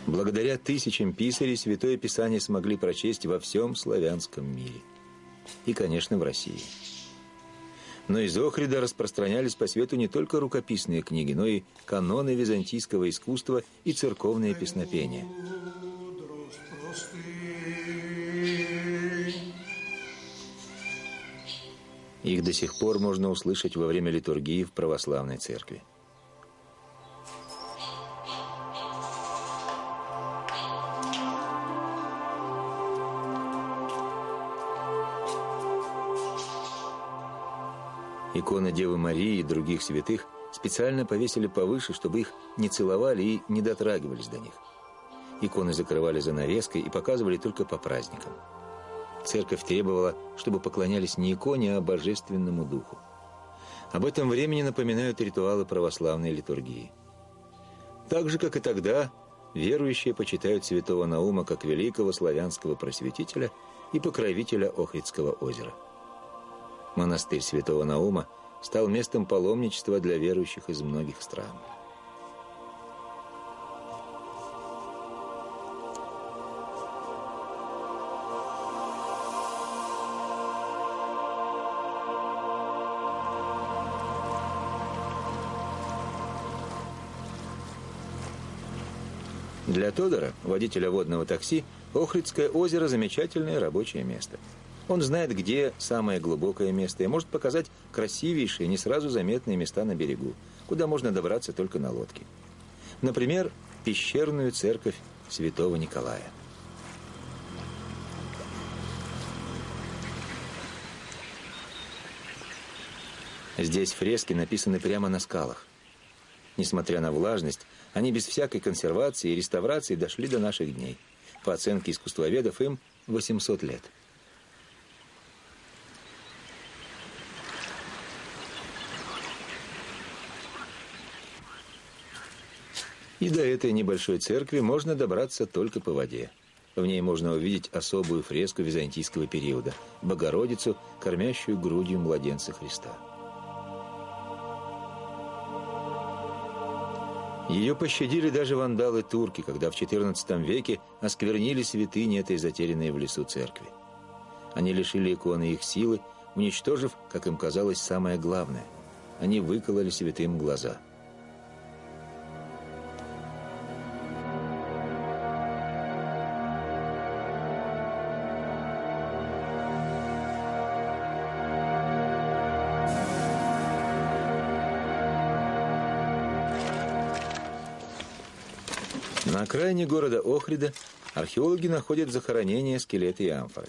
Благодаря тысячам писарей Святое Писание смогли прочесть во всём славянском мире. И, конечно, в России. Но из Охрида распространялись по свету не только рукописные книги, но и каноны византийского искусства и церковные песнопения. Их до сих пор можно услышать во время литургии в православной церкви. Иконы Девы Марии и других святых специально повесили повыше, чтобы их не целовали и не дотрагивались до них. Иконы закрывали занавеской и показывали только по праздникам. Церковь требовала, чтобы поклонялись не иконе, а божественному духу. Об этом времени напоминают ритуалы православной литургии. Так же, как и тогда, верующие почитают святого Наума как великого славянского просветителя и покровителя Охридского озера. Монастырь святого Наума стал местом паломничества для верующих из многих стран. Для Тодора, водителя водного такси, Охридское озеро — замечательное рабочее место. Он знает, где самое глубокое место, и может показать красивейшие, не сразу заметные места на берегу, куда можно добраться только на лодке. Например, пещерную церковь святого Николая. Здесь фрески написаны прямо на скалах. Несмотря на влажность, они без всякой консервации и реставрации дошли до наших дней. По оценке искусствоведов, им восемьсот лет. И до этой небольшой церкви можно добраться только по воде. В ней можно увидеть особую фреску византийского периода — Богородицу, кормящую грудью младенца Христа. Её пощадили даже вандалы-турки, когда в четырнадцатом веке осквернили святыни этой затерянной в лесу церкви. Они лишили иконы их силы, уничтожив, как им казалось, самое главное. Они выкололи святым глаза. На окраине города Охрида археологи находят захоронения, скелеты и амфоры.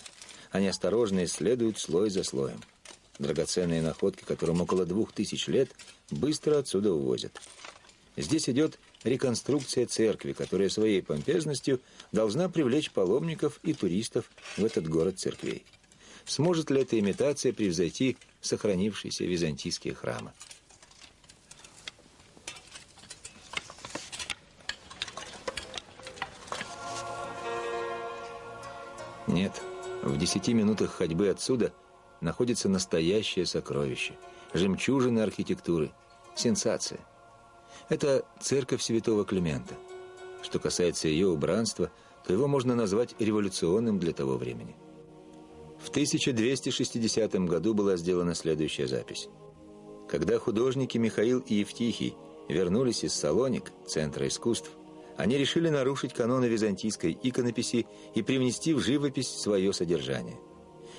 Они осторожно исследуют слой за слоем. Драгоценные находки, которым около двух тысяч лет, быстро отсюда увозят. Здесь идёт реконструкция церкви, которая своей помпезностью должна привлечь паломников и туристов в этот город церквей. Сможет ли эта имитация превзойти сохранившиеся византийские храмы? Нет, в десяти минутах ходьбы отсюда находится настоящее сокровище, жемчужина архитектуры, сенсация. Это церковь святого Климента. Что касается её убранства, то его можно назвать революционным для того времени. В тысяча двести шестидесятом году была сделана следующая запись. Когда художники Михаил и Евтихий вернулись из Салоник, центра искусств, Они решили нарушить каноны византийской иконописи и привнести в живопись своё содержание.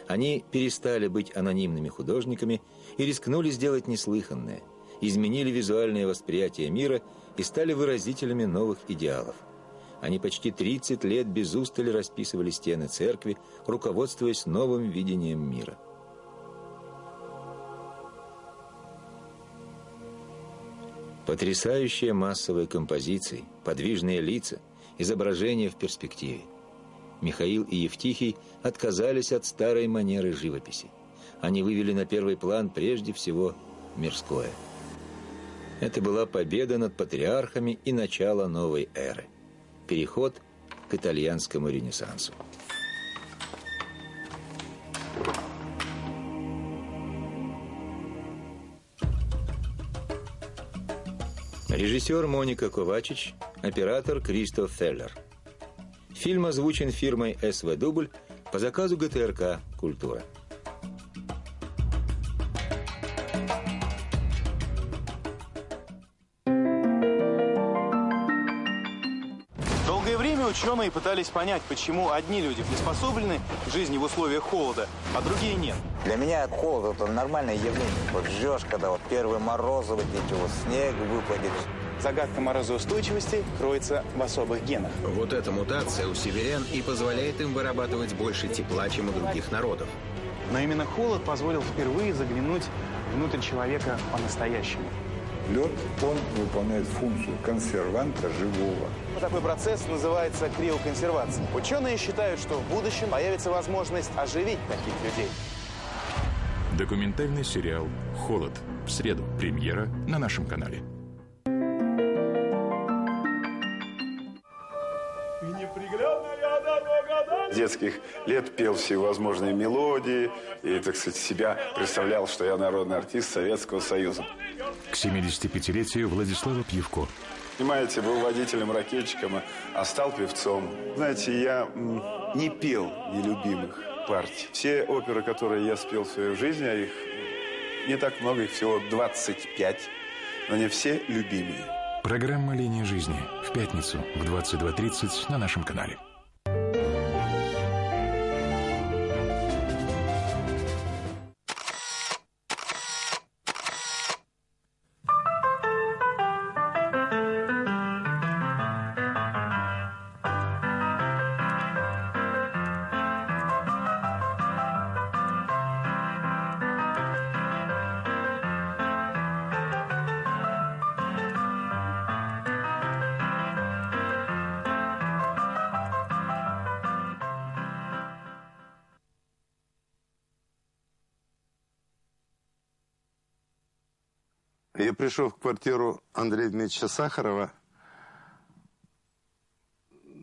Они перестали быть анонимными художниками и рискнули сделать неслыханное, изменили визуальное восприятие мира и стали выразителями новых идеалов. Они почти тридцать лет без устали расписывали стены церкви, руководствуясь новым видением мира. Потрясающие массовые композиции, подвижные лица, изображения в перспективе. Михаил и Евтихий отказались от старой манеры живописи. Они вывели на первый план прежде всего мирское. Это была победа над патриархами и начало новой эры. Переход к итальянскому ренессансу. Режиссёр Моника Ковачич, оператор Кристоф Феллер. Фильм озвучен фирмой «СВ Дубль» по заказу ГТРК «Культура». Долгое время учёные пытались понять, почему одни люди приспособлены к жизни в условиях холода, а другие нет. Для меня холод — это нормальное явление. Вот жжёшь, когда вот первые морозы, вот эти вот снег выпадет. Загадка морозоустойчивости кроется в особых генах. Вот эта мутация у северян и позволяет им вырабатывать больше тепла, чем у других народов. Но именно холод позволил впервые заглянуть внутрь человека по-настоящему. Лёд, он выполняет функцию консерванта живого. Такой процесс называется криоконсервацией. Учёные считают, что в будущем появится возможность оживить таких людей. Документальный сериал «Холод». В среду. Премьера на нашем канале. С детских лет пел всевозможные мелодии и, так сказать, себя представлял, что я народный артист Советского Союза. К семидесятипятилетию Владислава Пьевко. Понимаете, был водителем-ракетчиком, а стал певцом. Знаете, я, м, не пел нелюбимых партий. Все оперы, которые я спел в своей жизни, а их не так много, их всего двадцать пять, но они все любимые. Программа «Линия жизни» в пятницу в двадцать два тридцать на нашем канале. Я пришёл в квартиру Андрея Дмитриевича Сахарова,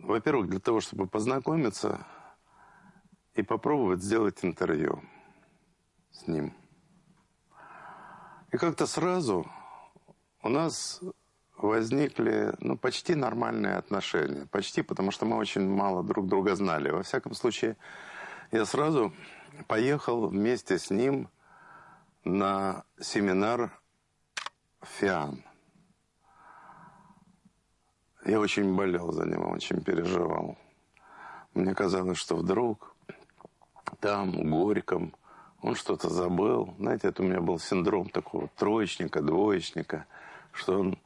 во-первых, для того, чтобы познакомиться и попробовать сделать интервью с ним. И как-то сразу у нас возникли, ну, почти нормальные отношения. Почти, потому что мы очень мало друг друга знали. Во всяком случае, я сразу поехал вместе с ним на семинар в ФИАН. Я очень болел за него, очень переживал. Мне казалось, что вдруг там, в Горьком, он что-то забыл. Знаете, это у меня был синдром такого троечника, двоечника, что он,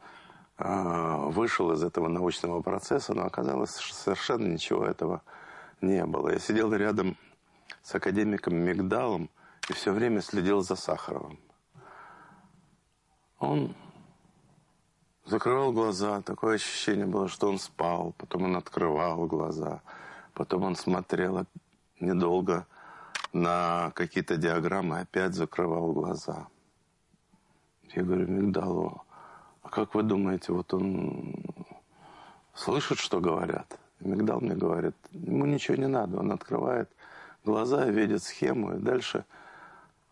а, вышел из этого научного процесса, но оказалось, что совершенно ничего этого не было. Я сидел рядом с академиком Мигдалом и всё время следил за Сахаровым. Он закрывал глаза, такое ощущение было, что он спал, потом он открывал глаза, потом он смотрел от-, недолго на какие-то диаграммы, опять закрывал глаза. Я говорю: «Мигдалу, а как вы думаете, вот он слышит, что говорят?» И Мигдал мне говорит: «Ему ничего не надо, он открывает глаза, видит схему и дальше,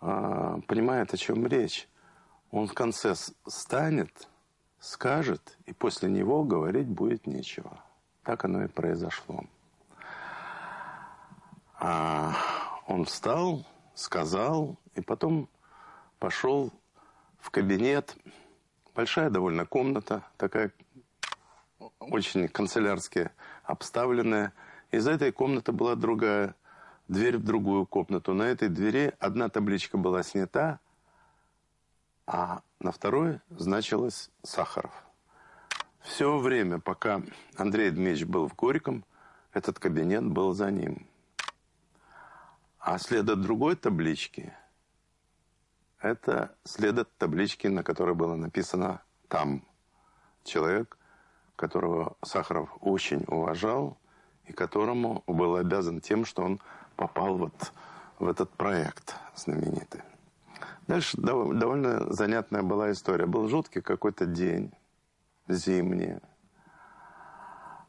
а, понимает, о чём речь. Он в конце с-, станет, скажет, и после него говорить будет нечего». Так оно и произошло. А он встал, сказал, и потом пошёл в кабинет. Большая довольно комната, такая, очень канцелярски обставленная. Из этой комнаты была другая дверь в другую комнату. На этой двери одна табличка была снята, а на второй значилось «Сахаров». Все время, пока Андрей Дмитриевич был в Горьком, этот кабинет был за ним. А след от другой таблички — это след от таблички, на которой было написано «Там». Человек, которого Сахаров очень уважал и которому был обязан тем, что он попал вот в этот проект знаменитый. Дальше дов- довольно занятная была история. Был жуткий какой-то день, зимний.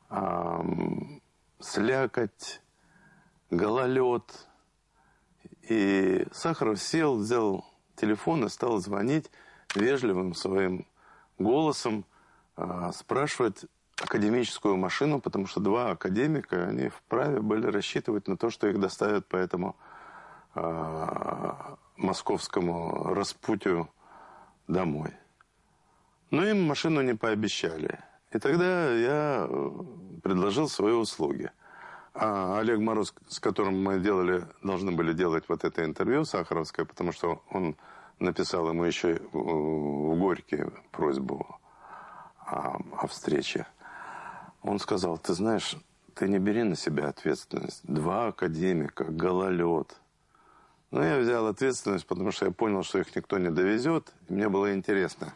Ам, слякоть, гололед. И Сахаров сел, взял телефон и стал звонить вежливым своим голосом, а, спрашивать академическую машину, потому что два академика, они вправе были рассчитывать на то, что их доставят по этому, а, московскому распутью домой. Но им машину не пообещали. И тогда я, э, предложил свои услуги. А Олег Мороз, с которым мы делали, должны были делать вот это интервью сахаровское, потому что он написал ему еще в Горький просьбу о, о встрече. Он сказал: «Ты знаешь, ты не бери на себя ответственность. Два академика, гололед». Но я взял ответственность, потому что я понял, что их никто не довезет. И мне было интересно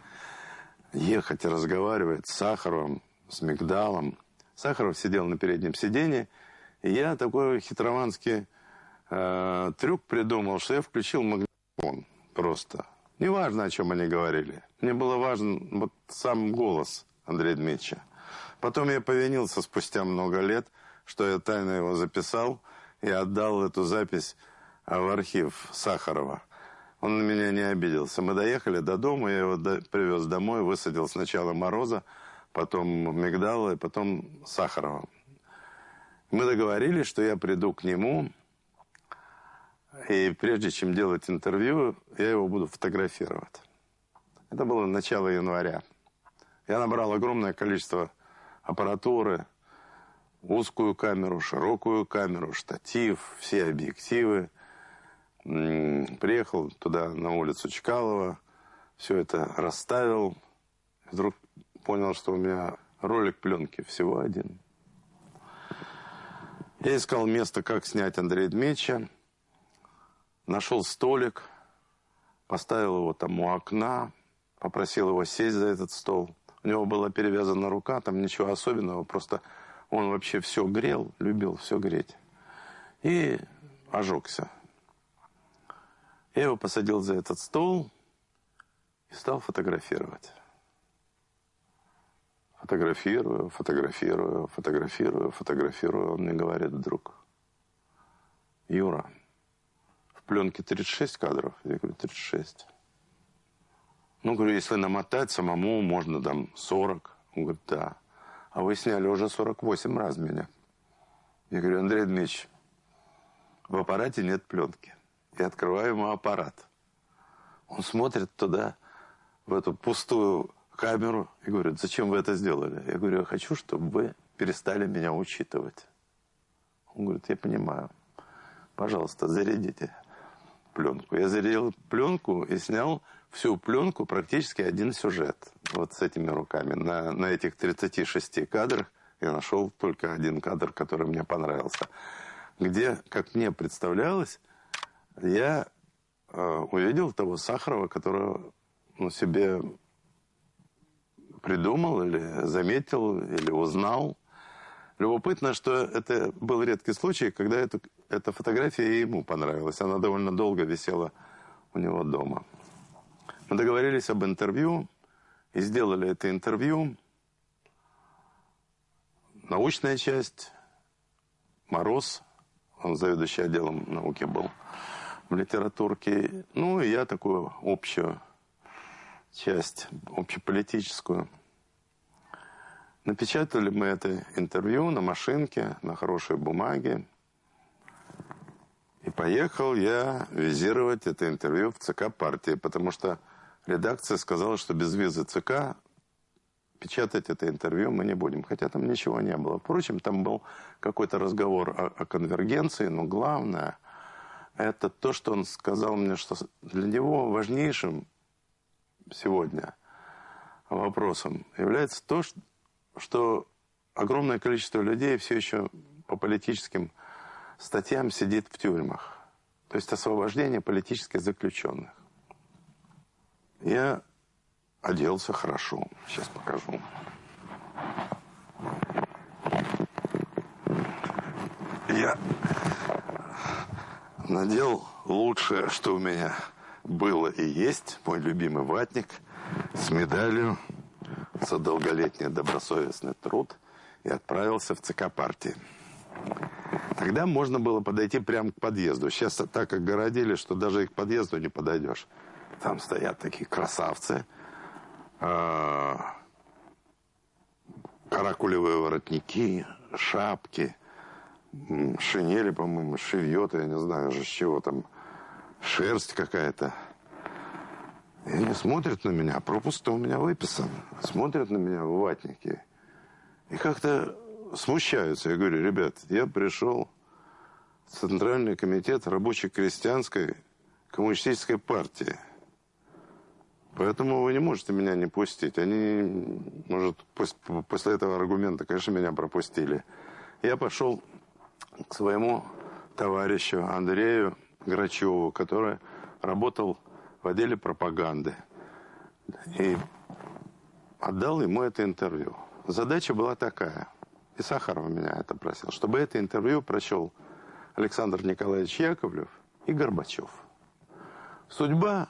ехать и разговаривать с Сахаровым, с Мигдалом. Сахаров сидел на переднем сиденье, и я такой хитроманский, э, трюк придумал, что я включил магнитофон просто. Неважно, о чем они говорили. Мне было важен вот сам голос Андрея Дмитриевича. Потом я повинился спустя много лет, что я тайно его записал и отдал эту запись, а, в архив Сахарова. Он на меня не обиделся. Мы доехали до дома, я его до- привез домой, высадил сначала Мороза, потом Мигдала и потом Сахарова. Мы договорились, что я приду к нему, и прежде чем делать интервью, я его буду фотографировать. Это было начало января. Я набрал огромное количество аппаратуры, узкую камеру, широкую камеру, штатив, все объективы. М, приехал туда, на улицу Чкалова, все это расставил. Вдруг понял, что у меня ролик пленки всего один. Я искал место, как снять Андрея Дмитриевича. Нашел столик, поставил его там у окна, попросил его сесть за этот стол. У него была перевязана рука, там ничего особенного, просто он вообще все грел, любил все греть. И ожегся. Я его посадил за этот стол и стал фотографировать. Фотографирую, фотографирую, фотографирую, фотографирую. Он мне говорит вдруг: «Юра, в пленке тридцать шесть кадров». Я говорю: «Тридцать шесть». «Ну, говорю, если намотать самому, можно там сорок». Он говорит: «Да». «А вы сняли уже сорок восемь раз меня». Я говорю: «Андрей Дмитриевич, в аппарате нет пленки». Я открываю ему аппарат. Он смотрит туда, в эту пустую камеру, и говорит: «Зачем вы это сделали?» Я говорю: «Я хочу, чтобы вы перестали меня учитывать». Он говорит: «Я понимаю. Пожалуйста, зарядите пленку». Я зарядил пленку и снял всю пленку, практически один сюжет. Вот с этими руками, на, на этих тридцати шести кадрах я нашел только один кадр, который мне понравился. Где, как мне представлялось, я, э, увидел того Сахарова, которого, ну, себе придумал или заметил, или узнал. Любопытно, что это был редкий случай, когда эту, эта фотография и ему понравилась. Она довольно долго висела у него дома. Мы договорились об интервью и сделали это интервью. Научная часть, Мороз, он заведующий отделом науки был в литературке. Ну, и я такую общую часть, общеполитическую. Напечатали мы это интервью на машинке, на хорошей бумаге. И поехал я визировать это интервью в ЦК партии, потому что редакция сказала, что без визы ЦК печатать это интервью мы не будем. Хотя там ничего не было. Впрочем, там был какой-то разговор о, о конвергенции, но главное, это то, что он сказал мне, что с- для него важнейшим сегодня вопросом является то, ш- что огромное количество людей все еще по политическим статьям сидит в тюрьмах. То есть освобождение политических заключенных. Я оделся хорошо. Сейчас покажу. Я надел лучшее, что у меня было и есть, мой любимый ватник с медалью за долголетний добросовестный труд, и отправился в ЦК партии. Тогда можно было подойти прямо к подъезду. Сейчас так огородили, что даже и к подъезду не подойдешь. Там стоят такие красавцы. А, каракулевые воротники, шапки, м, шинели, по-моему, шевьёты, я не знаю же с чего там, шерсть какая-то. И они смотрят на меня, пропуск-то у меня выписан. Смотрят на меня в ватнике и как-то смущаются. Я говорю: «Ребят, я пришёл в Центральный комитет рабоче-крестьянской коммунистической партии. Поэтому вы не можете меня не пустить». Они, может, пос- после этого аргумента, конечно, меня пропустили. Я пошёл к своему товарищу Андрею Грачёву, который работал в отделе пропаганды. И отдал ему это интервью. Задача была такая, и Сахаров меня это просил, чтобы это интервью прочёл Александр Николаевич Яковлев и Горбачёв. Судьба,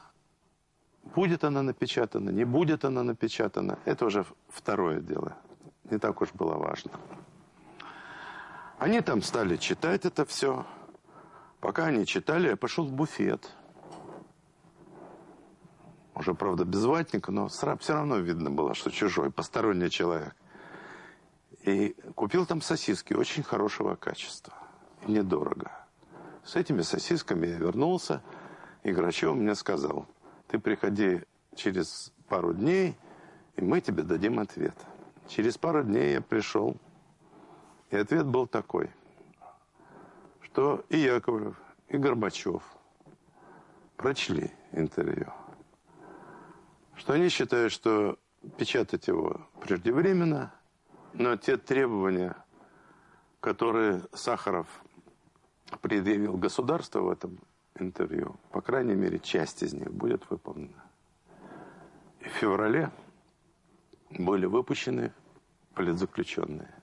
будет она напечатана, не будет она напечатана, это уже второе дело. Не так уж было важно. Они там стали читать это всё. Пока они читали, я пошёл в буфет. Уже, правда, без ватника, но всё равно видно было, что чужой, посторонний человек. И купил там сосиски очень хорошего качества. И недорого. С этими сосисками я вернулся, и Грачёв мне сказал: «Ты приходи через пару дней, и мы тебе дадим ответ». Через пару дней я пришёл, и ответ был такой, что и Яковлев, и Горбачёв прочли интервью, что они считают, что печатать его преждевременно, но те требования, которые Сахаров предъявил государству в этом интервью, по крайней мере, часть из них будет выполнена. И в феврале были выпущены политзаключённые.